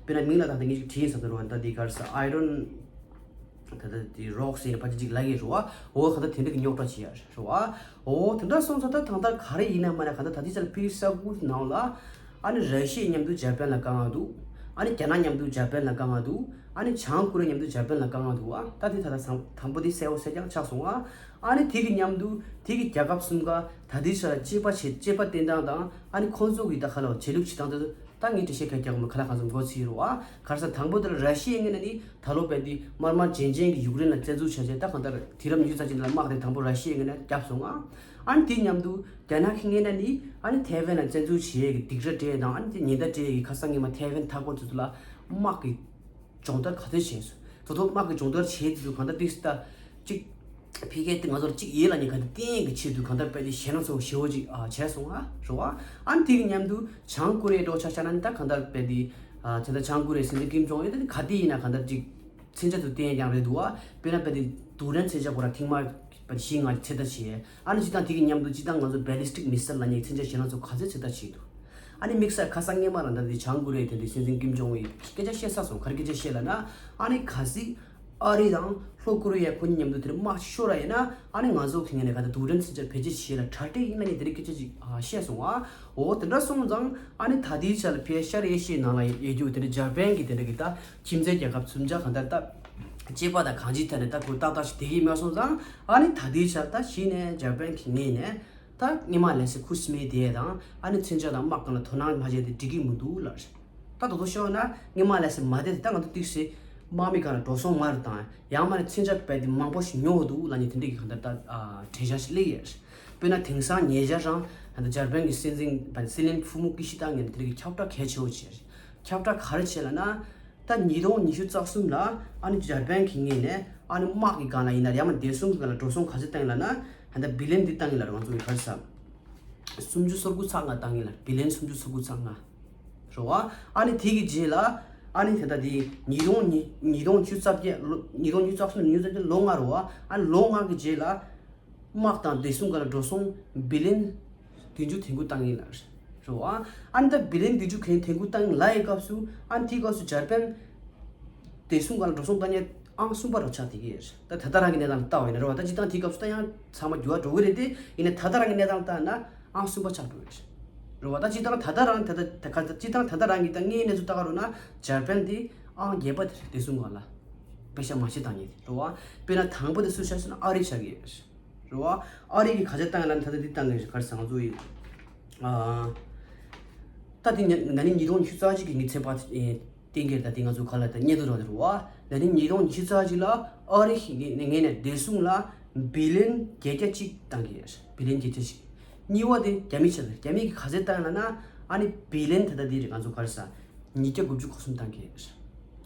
རེད། རེད་བ། དཔེར་ན་མིང་ལ་ད་ལྟ་ངས་ཅིག་བྲིས་ཡིན་ས་དེ་རེད་བ། ད་འདི་ག་རེ་ཟེར། ཨའི་རོན། ད་ལྟ་དེ་རོག་ཟེར་ནས་ཕལ་ཆེར་ཅིག་ལབ་ཀྱི་རེད་བ། འོ་ག་ད་དེ་འདྲ་གི་རྙོག་དྲ་བྱེད་ཡ་རེད་བ། འོ་དེ་འདྲ་སོང་ཙང་ད་ད་ལྟ་ག་རེ་ཡིན་ན་མ་ན་ག་ད་ད་ལྟའི་ཆར་ཕ་གི་ས་ཁུལ་ནང་ལ་ཨ་ནི་ར་ཤི་ཡ་མཉམ་དུ་ཇ་པན་ལ་དཀའ་ངལ་འདུག་ཨ་ནི་རྒྱ་ནག་མཉམ་དུ་ཇ་པན་ལ་དཀའ་ངལ་འདུག་ཨ་ནི་བྱང་ཀོ་རི་ཡ་མཉམ་དུ་ཇ་པན་ལ་དཀའ་ངལ་འདུག་བ། ད་དེ་ད་ལྟ་དང་དང་པོ་དེ་གསལ་པོ་གསལ་རྐྱང་ཆགས་སོང་བ། ཨ་ནི་དེ་གི་མཉམ་དུ་དེ་གི་རྒྱལ་ཁབ་གསུམ་ཀ་ད་ལྟའི་ཆར་ལ་དཔྱད་པ་བྱེད་དཔྱད་པ་བསྟེན་སྟངས་དང་ཨ་ནི་ཁོང་ཚོ་གི་ད་ག་ལ་བྱེད་ལུགས་བྱེད་སྟངས་དེ་ད་ངས་འགྲེལ་བཤད་ག་རྒྱག་མི་ག་ལ་གང་འཚམ་མགོ་ཚོས་རེད་བ། ག་རེ་ཟེར་དང་པོ་དེ་ལ་ར་ཤི་ཡའི་ངོས་ནས་ནི་ད་ལོ་བས་འདི་དམར་དམར་རྗེན་རྗེན་གྱི་ཡུཀ་རེན་ལ་བཙན་འཛུལ་བྱས་རྗེས་ད་གང་ལྟར་དུས་རབས་ཉི་ཤུ་རྩ་གཅིག་ནང་ལ་དམག་དེ་དང་པོ་ར་ཤི་ཡའི་ངོས་ནས་བརྒྱབ་སོང་ང་། ཨ་ནི་དེའི་མཉམ་དུ་རྒྱ་ནག་གི་ངོས་ནས་ནི་ཨ་ནི་ཐའེ་ཝན་ལ་བཙན་འཛུལ་བྱེད་ཡས་ཀྱི་སྡིགས་ར་སྤྲད་དང་ཨ་ནི་དེ་ཉེན་བརྡ་སྤྲད་ཡས་ཀྱི་ཁ་སང་ཉི་མ་ཐའེ་ཝན་མཐའ་འཁོར་དེ་ཚོ་ལ་དམག་གི་སྦྱོང་བརྡར་ག་ཚོད་བྱས་སོང་། ད་དུང་དམག་གི་སྦྱོང་བརྡར་བྱེད་དུས་གང་ལྟར་ཏིག་ཏ་ཅིག་ཕ་གིའི་ང་ཚོར་ཅིག་ཡིད་ལ་ཉེ་ག་དེ་བསྟན་གྱི་ཆེད་དུ་གང་ལྟར་དཔེ་དེ་ཞེད་སྣང་ཚ་པོ་ཞེ་པོ་ཅིག་ཨ་བྱས་སོང་ཨ་རེད་བ། ཨ་ནི་དེ་གི་མཉམ་དུ་བྱང་ཀོ་རི་ཡའི་འགྲོ་ཆ་བཞག་ན་ནི་ད་གང་ལྟར་དཔེ་དེ་ཨ་དེ་ལྟར་བྱང་ཀོ་རི་ཡའི་སྲིད་འཛིན་ཀིམ་ཇོང་ཨུན་དེ་ག་དེ་ཡིན་ན་གང་ལྟར་ཅིག་མཚོན་ཆ་དུ་བསྟན་ཀྱང་རེད་འདུག་བ། དཔེར་ན་དཔེ་དེ་རྡུལ་ཕྲན་མཚོན་ཆ་ཁོ་རང་ཐེངས་མ་དཔེ་བཞི་ལྔ་ཚོད་ལྟ་བྱས། ཨ་ནི་སྤྱིར་བཏང་དེ་གི་མཉམ་དུ་སྤྱིར་བཏང་ང་ཚོ་ballistic missile་ལབ་མཁན་མཚོན་ཆ་གཞན་ལ་ཚོ་ག་ཚོད་ཚོད་ལྟ་བྱས་འདུག་ཨ་ནི་དམིགས་བསལ་ཁ་སང་སྔོན་མ་རང་ད་ལྟའི་བྱང་ཀོ་རི་ཡའི་དེ་འདྲའི་སྲིད་འཛིན་ཀིམ་ཇོང་ཨུན་གྱིས་སྐད་ཆ་བཤད་ས་སོང་། ག་རེ་སྐད་ཆ་བཤད་ལབ་ན། ཨ་ནི་གལ་སྲིད་ཨ་རི་དང་ལྷོ་ཀོ་རི་ཡ་ཁོ་གཉིས་མཉམ་དུ་དེ་འདྲ་དམག་ཤོར་བ་ཡིན་ན་ཨ་ནི་ང་ཚོ་གི་ངོས་ནས་ག་ད་རྡུལ་ཕྲན་མཚོན་ཆ་བེད་སྤྱོད་བྱེད་ལ་གྲ་སྒྲིག་ཡིན་ལབ་མཁན་དེ་འདྲའི་སྐད་ཆ་ཅིག་ཨ་བཤད་སོང་ཨ། འོ་དེ་འདྲ་སོང་ཙང་ཨ་ནི་ད་ལྟའི་ཆར་ལ་ཕ་གི་ཤར་ཨེ་ཤི་ཡའི་ནང་ལ་ཡོད་རྒྱུ་དེ་འདྲ་འཇར་པན་གྱི་དེ་འདྲ་གི་ད་ཁྱིམ་མཚེས་རྒྱལ་ཁབ་གསུམ་ཆ་གང་ལྟར་ད་སྐྱེས་པ་དང་གང་ཅིའི་ཐད་ནས་ད་ཁོ་ཏག་ཏག་ཞིག་བསྡད་ཀྱི་མ་སོང་ཙང་ཨ་ནི་ད་ལྟའི་ཆར་ད་གཞི་ནས་འཇར་པན་གྱི་ངོས་ནས་ད་སྔོན་མ་ལས་སེ་ཁུ་སིམ་མེ་དེ་དང་ཨ་ནི་མཚོན་ཆ་དང་དམག་སྒང་ལ་དོ་སྣང་མ་བྱས་ཏེ་འགྲིག་གི་མི་འདུག་ལབ་རེད། ད་དོ་དོ་ཤོར་ན་སྔོན་མ་ལས་སེ་མ་བསྡད་དེ་ད་ང་ཚོ་ཏིག་སེ་དམག་མི་སྒང་ལ་འགྲོ་སོང་མར་བཏང་ཡང་མ་ནས་མཚོན་ཆ་རྦད་དེ་མང་པོ་ཞིག་ཉོ་འདུག་ལབ་མཁན་དེ་འདྲ་གི་གང་ལྟར་ད་ཨ་གྲོས་འཆར་ཞིག་སླེབས་ཡོད་རེད། དཔེར་ན་དེང་སང་ཉེ་ཆར་རང་ད་ལྟ་འཇར་པན་གྱི་སྲིད་འཛིན་སྲིད་བློན་ཕུ་མུ་ཀི་ཤི་ཏ་མཁན་དེ་འདྲ་གི་ཁྱབ་བསྒྲགས་གལ་ཆེ་བོ་བྱས་རེད། ཁྱབ་བསྒྲགས་ག་རེ་བྱས་ལབ་ན། ད་ཉིས་སྟོང་ཉི་ཤུ་རྩ་གསུམ་ལ་ཨ་ནི་འཇར་པན་གྱི་ངོས་ནས་ཨ་ནི་དམག་གི་སྒང་ལ་ཡིན་ན་ཡང་མ་བདེ་སྲུང་གི་སྒང་ལ་འགྲོ་སོང་ག་ཚོད་བཏང་ཡིན་ལབ་ན། ད་ལྟ་བི་ལན་འདི་བཏང་ཡིན་ལབ་རེད། ང་ཚོ་གི་ག་རེ་ཟེར། སུམ་ཅུ་སོ་དགུ་ཚེག་ལྔ་བཏང་ཡིན་ལབ། བི་ལན་སུམ་ཅུ་སོ་དགུ་ཚེག་ལྔ་རེད་བ། ཨ་ནི་དེ་གི་རྗེས་ལ་ཨ་ནི་ད་ལྟ་དེ་ཉིས་སྟོང་ཉི་ཉིས་སྟོང་ཉི་ཤུ་རྩ་བརྒྱད་ལོ་ཉིས་སྟོང་ཉི་ཤུ་རྩ་གསུམ་ཉི་ཤུ་རྩ་བརྒྱད་ལོ་ལྔ་རེད་བ། ཨ་ནི་ལོ་ལྔ་གི་རྗེས་ལ། དམག་དང་བདེ་སྲུང་སྒང་ལ་འགྲོ་སོང་བི་ལན་བདུན་ཅུ་དོན་དགུ་བཏང་ཡིན་ལབ་རེད་བ། ཨ་ནི་ད་བི་ལན་བདུན་ཅུ་གན་དོན་དགུ་བཏང་ཡིན་ལབ་ཡི་སྐབས་སུ་ཨ་ནི་དེའི་སྐབས་སུ་འཇར་པན་བདེ་སྲུང་སྒང་ལ་འགྲོ་སོང་བཏང་མཁན་ཨང་གསུམ་པ་རུ་ཆགས་བསྡད་ཀྱི་ཡོད་རེད། ད་ད་ལྟ་རང་གི་གནས་སྟངས་ལ་ལྟ་བ་ཡིན་ན་རེད་བ། ད་སྤྱིར་བཏང་དེའི་སྐབས་སུ་ད་ཡང་ཚང་མ་འགྱུར་བ་འགྲོ་གི་རེད་དེ། ཡིན་ནའི་ད་ལྟ་རང་གི་གནས་སྟངས་ལ་ལྟ་ན་ཨང་གསུམ་པ་ཆགས་འགྲོ་གི་རེད། རེད་བ། ད་སྤྱིར་བཏང་ད་ལྟ་རང་ད་ལྟ་ད་ག་སྤྱིར་བཏང་ད་ལྟ་རང་གི་ད་དངོས་གནས་ཚུལ་ལྟ་ག་རུ་ན་འཇར་པན་དེ་ཨང་བརྒྱད་པ་དེ་རེད། བདེ་སྲུང་སྒང་ལ་པེ་ཤ་མ་ཤི་བཏང་མཁན་དེ་རེད་བ། དཔེར་ན་དང་པོ་དེ་སུ་ཆགས་ཟེར་ན་ཨ་རི་ཆགས་ཀྱི་ཡོད་རེད། རེད་བ། ཨ་རི་གིས་ག་ཚད་བཏང་ཡོད་ལབ་ན་ད་ལྟ་འདི་བཏང་གི་རེད། ག་རེ་ཟེར་ང་ཚོ་ཡི་ཨ་ད་དེ་ན་ནིང་ཉིས་སྟོང་ཉི་ཤུ་རྩ་གཅིག་གི་ངའི་ཚོད་དཔག་ཨེ་གཏན་འཁེལ་ད་དེ་ང་ཚོ་ག་ལ་ད་སྙད་དུ་རང་དེ་རེད་བ། ན་ནིང་ཉིས་སྟོང་ཉི་ཤུ་རྩ་གཅིག་ལ་ཨ་རི་གི་ངོས་ནས་བདེ་སྲུང་ལ་བི་ལན་བརྒྱད་བརྒྱ་གཅིག་བཏང་གི་ཡོད་རེད། བི་ལན་བརྒྱད་བརྒྱ་གཅིག་གཉིས་པ་དེ་རྒྱ་མི་ཆགས་རེད། རྒྱ་མི་གིས་ག་ཚད་བཏང་ཡོད་ལབ་ན་ཨ་ནི་བི་ལན་ད་ལྟ་འདི་རེད། ང་ཚོ་ག་རེ་ཟེར་ཉིས་བརྒྱ་དགུ་བཅུ་གོ་གསུམ་བཏང་གི་ཡོད་རེད་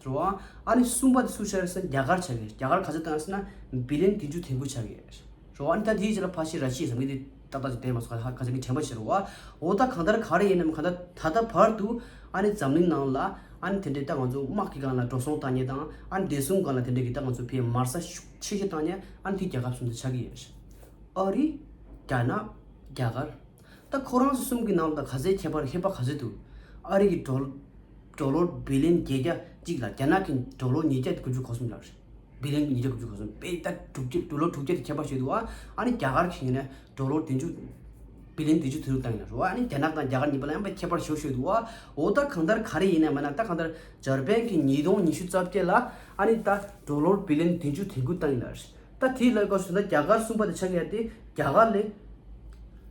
བ། ཨ་ནི་གསུམ་པ་དེ་སུ་ཆགས་རེད་ཟེར་ན་རྒྱ་གར་ཆགས་ཀྱི་རེད། རྒྱ་གར་ག་ཚད་བཏང་ཟེར་ན་བི་ལན་བདུན་ཅུ་དོན་དགུ་ཆགས་ཀྱི་རེད། རེད་བ། ཨ་ནི་ད་དེའི་རྗེས་ལ་ཕ་ཤི་ར་ཤི་ཟེར་མི་དེ་ཏག་ཏག་ཅིག་བསྡད་མ་སོང་། ཁ་ཁ་ཚ་གི་དྲན་པ་ཞིག་རེད་བ། འོ་ད་གང་ལྟར་ག་རེ་ཡིན་ནམ་གང་ལྟར་ད་ལྟ་བར་དུ་ཨ་ནི་འཛམ་གླིང་ནང་ལ་ཨ་ནི་དེ་འདྲའི་ད་ང་ཚོ་དམག་གི་སྒང་ལ་འགྲོ་སོང་བཏང་མཁན་དང་ཨ་ནི་བདེ་སྲུང་སྒང་ལ་དེ་འདྲའི་གི་ད་ང་ཚོ་ཕའི་མར་ས་ཤུགས་ཆེ་ཤོས་བཏང་མཁན་ཨ་ནི་དེ་རྒྱལ་ཁབ་གསུམ་དེ་ཆགས་ཀྱི་ཡོད་རེད། ཨ་རི། རྒྱ་ནག། རྒྱ་གར། ད་ཁོ་རང་ཚོ་གསུམ་གྱི་ནང་ལ་ད་ག་ཚད་ཁྱད་པར་ཧེ་བག་ག་ཚད་འདུག་ཨ་རི་གི་ཌོ་ཌོ་ལར་བི་ལིན་བརྒྱད་བརྒྱ་གཅིག་ལ་རྒྱ་ནག་གི་ཌོ་ལར་ཉིས་བརྒྱ་དགུ་བཅུ་གོ་གསུམ་ལབ་རེད། བི་ལིན་ཉིས་བརྒྱ་དགུ་བཅུ་གོ་གསུམ་དཔེ་ད་དྲུག་བརྒྱ་ཌོ་ལར་དྲུག་བརྒྱ་དེ་ཁྱད་པར་ཞིག་འདུག་ཨ་ནི་རྒྱ་གར་གྱི་ངོས་ནས་ཌོ་ལར་བདུན་ཅུ་བི་ལིན་བདུན་ཅུ་དོན་དྲུག་བཏང་ཡིན་ལབ་རེད་བ། ཨ་ནི་རྒྱ་ནག་དང་རྒྱ་གར་གཉིས་པོ་ལ་ཡང་དཔེ་ཁྱད་པར་ཞེ་པོ་ཞིག་འདུག་ཨ། འོ་ད་གང་ལྟར་ག་རེ་ཡིན་ན་མིན་ན་ད་གང་ལྟར་འཇར་པན་གྱི་ཉིས་སྟོང་ཉི་ཤུ་རྩ་བརྒྱད་ལ་ཨ་ནི་ད་ཌོ་ལར་བི་ལིན་བདུན་ཅུ་དོན་དགུ་བཏང་ཡིན་ལབ་རེད། ད་དེའི་ལས་ཀ་བྱུང་ན་རྒྱ་གར་གསུམ་པ་དེ་ཆགས་ཡ་དེ་རྒྱ་གར་ལས་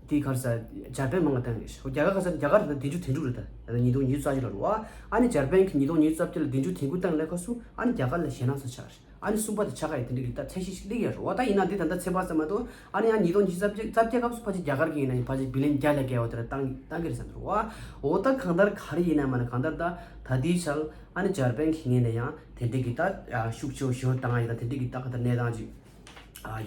དེ་གར་ས་འཇར་པན་མང་ག་བཏང་ཡོད། རྒྱ་གར་ག་ས་རྒྱ་གར་ད་བདུན་ཅུ་དོན་དྲུག་རེད། ད་ཉིས་སྟོང་ཉི་ཤུ་རྩ་གཅིག་ལ་རུ་བ། ཨ་ནི་འཇར་པན་གྱི་ཉིས་སྟོང་ཉི་ཤུ་རྩ་གཅིག་ལ་བདུན་ཅུ་དོན་དགུ་བཏང་ལས་ཁ་སུ་ཨ་ནི་རྒྱ་གར་ལ་ཞེད་སྣང་ས་ཆགས། ཨ་ནི་གསུམ་པ་དེ་ཆགས་ཀ་ཡི་དེ་འདྲ་གི་ད་ཚད་གཞི་ཞིག་སླེབས་ཡོད་རེད་བ། ད་ཡིན་ན་འདི་ད་ལྟ་ཚེ་དཔག་ཙམ་མ་གཏོགས་ཨ་ནི་ཡང་ཉིས་སྟོང་ཉི་ཤུ་རྩ་བརྒྱད་རྩ་བརྒྱད་སྐབས་སུ་ཕལ་ཆེར་རྒྱ་གར་གྱི་ཡིན་ན་ཡང་ཕལ་ཆེར་བི་ལན་བརྒྱ་ལས་བརྒལ་བ་དེ་འདྲ་བཏང་བཏང་གི་རེད་བསམ་རེད་བ། འོ་ད་གང་ལྟར་ག་རེ་ཡིན་ན་མ་ན་གང་ལྟར་ད་ད་ལྟའི་ཆར་ཨ་ནི་འཇར་པན་གྱི་ངོས་ནས་ཡང་དེ་འདྲ་གི་ད་ཤུགས་ཆེ་བ་ཞེ་པོ་བཏང་ཡ་ཡིན། ད་དེ་འདྲ་གི་ད་ག་ད་གནས་སྟངས་ཅིག་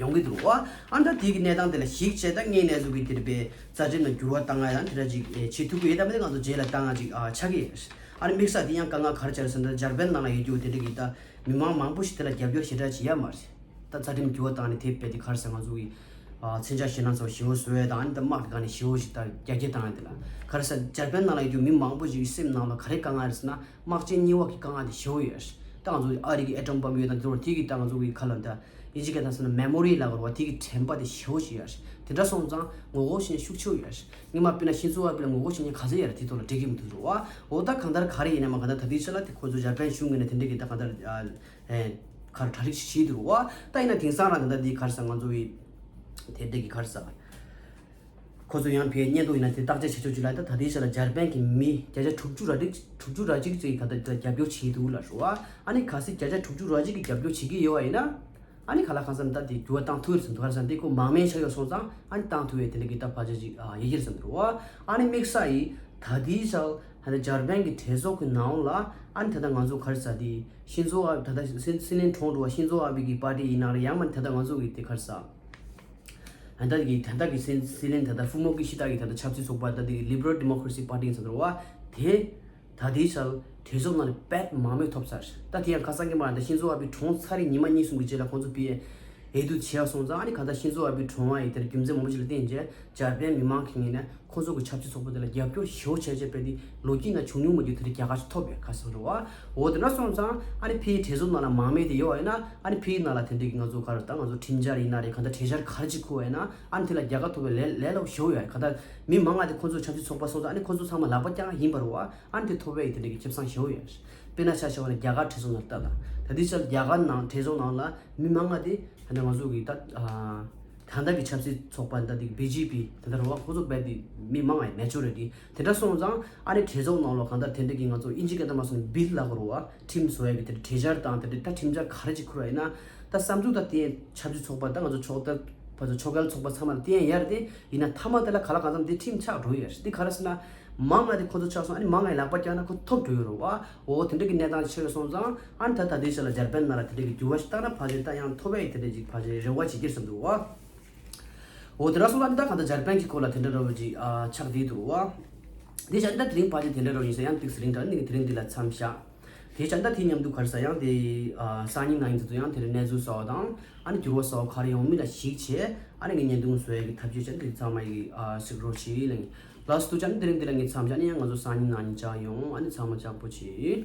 ཡོང་གི་འདུག་བ། ཨ་ད་དེ་གི་གནས་སྟངས་དེ་ལ་གཞིགས་བྱས་ད་དངོས་གནས་སུ་གི་དེ་འདྲ་པའི་རྩ་ཁྲིམས་ལ་འགྱུར་བ་བཏང་ཡ་ཡང་དེ་འདྲ་ཅིག་བྱེད་ཐུབ་ཀྱི་ཡོད། ད་མི་དེ་ང་ཚོ་རྗེས་ལ་བཏང་ཡ་ཅིག་ཆགས་ཀྱི་ཡོད། ཨ་ནི་དམིགས་བསལ་དེ་ཡང་དཀའ་ངལ་ག་རེ་ཆགས་རེད་ཟེར་ན་འཇར་པན་ནང་ལ་ཡོད་རྒྱུ་དེ་འདྲ་གི་ད་མི་མང་མང་པོ་ཞིག་དེ་ལ་རྒྱབ་སྐྱོར་ཞེ་དྲག་ཅིག་ཡོད་མ་རེད། ད་རྩ་ཁྲིམས་འགྱུར་བ་བཏང་ནས་དེ་བས་དེ་ག་རེ་ཟེར་ང་ཚོ་གི་ཨ་མཚོན་ཆ་ཞེད་སྣང་ཚ་བ་ཞེ་པོ་བཟོ་ཡ་དང་། ཨ་ནི་ད་དམག་གི་སྒང་ནས་ཞེ་པོ་ཞིག་ད་རྒྱ་སྐྱེད་བཏང་ཡ་དེ་ལ་ག་རེ་ཟེར། འཇར་པན་ནང་ལ་ཡོད་རྒྱུ་མི་མང་པོ་ཞིག་གི་སེམས་ནང་ལ་ག་རེ་དཀའ་ངལ་རེད་ཟེར་ན་དམག་ཆེན་གཉིས་པ་གི་དཀའ་ངལ་དེ་ཞེ་པོ་ཡོད་རེད། ད་ང་ཚོ་ཨ་རི་གི་ཨེ་ཊོམ་བོམ་ཡོད་དང་དེ་ཚོ་དེ་གི་ད་ང་ཚོ་གི་ཁ་ལ་ད་ཨིན་ཇི་སྐད་ཐ་ཟེར་ན་མེ་མོ་རི་ལབ་དགོས་རེད་བ། དེ་གི་དྲན་པ་དེ་ཞེ་པོ་ཞིག་ཡོད་རེད། དེ་འདྲ་སོང་ཙང་ངོ་རྒོལ་བྱེད་མཁན་ཤུགས་ཆེ་བོ་ཡོད་རེད། སྔོན་མ་དཔེར་ན་ཤིན་ཛོ་ཨ་བྷེ་ལ་ངོ་རྒོལ་བྱེད་མཁན་ག་ཚོད་ཡོད་རེད། དེ་ཐོག་ལ་འགྲིག་གི་མི་འདུག་རེད་བ། འོ་ད་གང་ལྟར་ག་རེ་ཡིན་ན་མ་གང་ལྟར་ད་ལྟའི་ཆ་ལ་དེ་ཁོ་ཚོ་འཇར་པན་གཞུང་ངོས་ནས་དེ་འདྲ་གི་ད་གང་ལྟར་ཨ། ཨེ། གར་གྲ་སྒྲིག་བྱེད་འདུག་བ། ད་ཡིན་ན་དེང་སང་རང་ད་ལྟ་འདི་གར་ས་ང་ཚོ་བི་དེ་འདྲ་གི་གར་ས་ཁོ་ཚོ་ཡང་ཕའི་སྙན་ཐོ་ཡིན་ན་དེ་བརྟག་དཔྱད་བྱེད་ཆོག་ཅིག་ལ། ད་ད་ལྟའི་ཆ་ལ་འཇར་པན་གྱི་མི་བརྒྱ་ཆ་དྲུག་ཅུ་ར་གཅིག་དྲུག་ཅུ་ར་གཅིག་ཅིག་ག་ད་རྒྱབ་སྐྱོར་བྱེད་འདུག་ལ་རུ་བ། ཨ་ནི་གལ་སྲིད་བརྒྱ་ཆ་དྲུག་ཅུ་ར་གཅིག་གི་རྒྱབ་སྐྱོར་བྱེད་ཀྱི་ཡོད་བ་ཡིན་ན། ཨ་ནི་ག་ལ་གང་འཚམ་ད་དེ་འགྱུར་བ་བཏང་ཐུབ་ཡོད་ཟེར་འདུག་ག་རེ་ཟེར་ན་དེ་ཁོ་མང་མོས་ཆགས་ཡོད་སོང་ཙང་ཨ་ནི་བཏང་ཐུབ་ཡོད། དེ་འདྲ་གི་ད་ཕལ་ཆེར་ཅིག་ཡི་གེར་ཟེར་འདུག་བ། ཨ་ནི་དམིགས་བསལ་ཡིན་ད་དེའི་ཆ་ད་ལྟ་འཇར་པན་གྱི་གྲོས་ཚོགས་ཀྱི་ནང་ལ་ཨ་ནི་ད་ལྟ་ང་ཚོ་ག་རེ་ཟེར་དེ་ཤིན་ཛོ་ཨ་ད་ལྟ་སྲིད་སྲིད་བློན་གྲོངས་འགྲོ་བ་ཤིན་ཛོ་ཨ་བྷེ་གི་པར་ཏི་ཡིན་ན་རེད། ཡང་མིན་ད་ལྟ་ང་ཚོ་གི་དེ་ག་རེ་ཟེར་ད་ལྟ་གི་ད་ལྟ་གི་སྲིད་སྲིད་བློན་ད་ལྟ་ཧྥུ་མོ་ཀི་ཤི་ད་གི་ད་ལྟ་ཆབ་སྲིད་ཚོགས་པ་ད་ལྟ་གི་ལི་བྷ་རལ་ཌི་མོ་ཀ་རེ་སི་པར་ཏི་ཡིན་ཟེར་འདུག་བ། དེ། ད་ལྟའི་ཆར་གྲོས་ཚོགས་ནང་ནས་དཔེ་མང་མོས་ཐོབ་ཚར། ད་དེ་ཡང་ཁ་སང་གི་མ་ད་ཤིན་ཛོ་ཨ་བྷེ་གྲོངས་ཚར་རེད། ཉི་མ་གཉིས་གསུམ་གྱི་རྗེས་ལ་ཁོང་ཚོ་ཕར་འོས་བསྡུ་བྱས་སོང་ཙང་། ཨ་ནི་གང་ལྟར་ཤིན་ཛོ་ཨ་བྷེ་གྲོངས་པ་ཡི་དེར་རྒྱུ་མཚན་མང་པོ་ཞིག་ལ་བརྟེན་རྗེས་འཇར་པན་མི་མང་གི་ངོས་ནས་ཁོང་ཚོ་གི་ཆབ་སྲིད་ཚོགས་པ་དེ་ལ་རྒྱབ་སྐྱོར་ཞེ་པོ་བྱས་རྗེས་དཔེ་དེ་ལོ་རྒྱུས་ནང་བྱུང་མྱོང་མེད་རྒྱུ་དེ་འདྲ་རྒྱལ་ཁ་ཞིག་ཐོབ་ཡོད་ཁ་སང་རེད་བ། འོ་དེ་འདྲ་སོང་ཙང་ཨ་ནི་ཕར་གྲོས་ཚོགས་ནང་ལ་མང་མོས་དེ་ཡོད་པ་ཡིན་ན་ཨ་ནི་ཕར་ནང་ལ་དེ་འདྲ་གི་ང་ཚོ་ག་རེ་ད་ང་ཚོ་ཁྲིམས་འཆར་ཡིན་ན་རེད། གང་ལྟར་གྲོས་འཆར་ག་རེ་ཅིག་ཁུར་བ་ཡིན་ན་ཨ་ནི་དེ་ལ་རྒྱལ་ཁ་ཐོབ་པའི་ལས་ལས་སླ་པོ་ཞེ་པོ་ཡོད། གང་ལྟར་མི་མང་ང་དེ་ཁོང་ཚོ་ཆབ་སྲིད་ཚོགས་པ་སོང་ཙང་ཨ་ནི་ཁོང་ཚོ་ཚང་མ་ལག་པ་བརྐྱངས་ཡིན་པ་རེད་བ། ཨ་ནི་དེ་ཐོབ་པའི་དེ་འདྲ་གི་ཁེ་བཟང་ཞེ་པོ་ཡོད། དཔེར་ན་ཆ་བཞག་པ་ན་རྒྱ་གར་གྲོས་ཚོགས་ནང་ལ་ལྟ་དང་། ད་ལྟའི་ཆར་རྒྱ་གར་ནང་གྲོས་ཚོགས་ནང་ལ་མི་མང་ང་དེ་ད་ལྟ་ང་ཚོ་གི་ད་ཨ་ད་ལྟ་གི་ཆབ་སྲིད་ཚོགས་པ་ད་ལྟ་གི་བི་ཇེ་པི་དེ་འདྲ་རེད་བ། ཁོ་ཚོ་རྦད་དེ་མི་མང་ང་མེ་ཇོ་རི་ཊི་དེ་འདྲ་སོང་ཙང་ཨ་ནི་གྲོས་ཚོགས་ནང་ལ་གང་ལྟར་དེ་འདྲ་གི་ང་ཚོ་ཨིན་ཇི་སྐད་དུ་མ་སོང་བིལ་ལབ་དགོས་རེད་བ། ཁྲིམས་བཟོ་ཡ་གི་དེ་འདྲ་གྲོས་འཆར་དང་དེ་འདྲ་ད་ཁྲིམས་འཆར་ག་རེ་ཅིག་ཁུར་བ་ཡིན་ན་ད་བསམ་ཚུལ་ད་དེ་ཆབ་སྲིད་ཚོགས་པ་ད་ང་ཚོ་ཕྱོགས་ད་ཕར་ཚུར་ཕྱོགས་འགལ་ཚོགས་པ་ཚང་མ་ལ་བསྟན་ཡ་རེད་དེ། ཡིན་ན་མཐའ་མ་དེ་ལ་ག་ལ་གང་འཚམ་དེ་ཁྲིམས་ཆགས་འགྲོ་ཡོད་རེད། དེ་ག་རེ་ཟེར་ན། མང་ང་དེ་ཁོ་ཚོ་ཆགས་སོང་། ཨ་ནི་མང་ང་ཡི་ལག་པ་བརྐྱངས་ན་ཁོ་ཐོབ་འགྲོ་ཡོད་རེད་བ། འོ་དེ་འདྲ་གི་གནས་སྟངས་ཆགས་ཡོད་སོང་ཙང་ཨ་ནི་ད་ད་ལྟའི་ཆ་ལ་འཇར་པན་ནང་ལ་དེ་འདྲ་གི་འགྱུར་བ་ཞིག་བཏང་ན་ཕལ་ཆེར་ད་ཡང་ཐོབ་པའི་དེ་འདྲ་ཅིག་ཕལ་ཆེར་རེ་བ་བྱེད་ཀྱི་རེད་བསམ་འདུག་བ། འོ་དེ་འདྲ་སོང་ཙང་ཨ་ནི་ད་གང་ལྟར་འཇར་པན་གྱི་སྐོར་ལ་དེ་འདྲ་ར་བ་ཅིག་ཨ་ཆགས་བསྡད་འདུག་བ། དེ་བྱས་ད་དེ་རིང་ཕལ་ཆེར་དེ་འདྲ་ར་ཡིན་ས། ཡང་ཏིག་ཙམ་རིང་དྲགས། ཨ་ནི་དེ་རིང་འདི་ལ་མཚམས་བཞག་དེ་བྱས་ད་དེ་མཉམ་དུ་ག་རེ་ཟེར་ཡང་དེ་ཨ་སང་ཉིན་གནངས་ཉིན་དེ་ཚོ་ཡང་དེ་རིང་གནས་ཚུལ་གསར་པ་དང་ཨ་ནི་འགྱུར་བ་གསར་པ་ག་རེ་ཡོང་མིན་ལ་གཞིགས་བྱས་ཨ་ནི་ངས་བརྙན་ཐུང་བཟོ་ཡ་གི་ཐབས་ཇུས་བྱས། དེ་ཚང་མ་ཡི་ཨ་གཟིགས་རོགས་བྱེད་ལེ། ལགས་སོ། ཐུགས་རྗེ་ཆེ། དེ་རིང་འདི་ལ་ངས་མཚམས་བཞག་ནས་ཡང་ང་ཚོ་སང་ཉིན་གནངས་ཉིན་མཇལ་ཡོང་། ཨ་ནི་ཚང་མ་ལྕགས་པོ་བྱེད།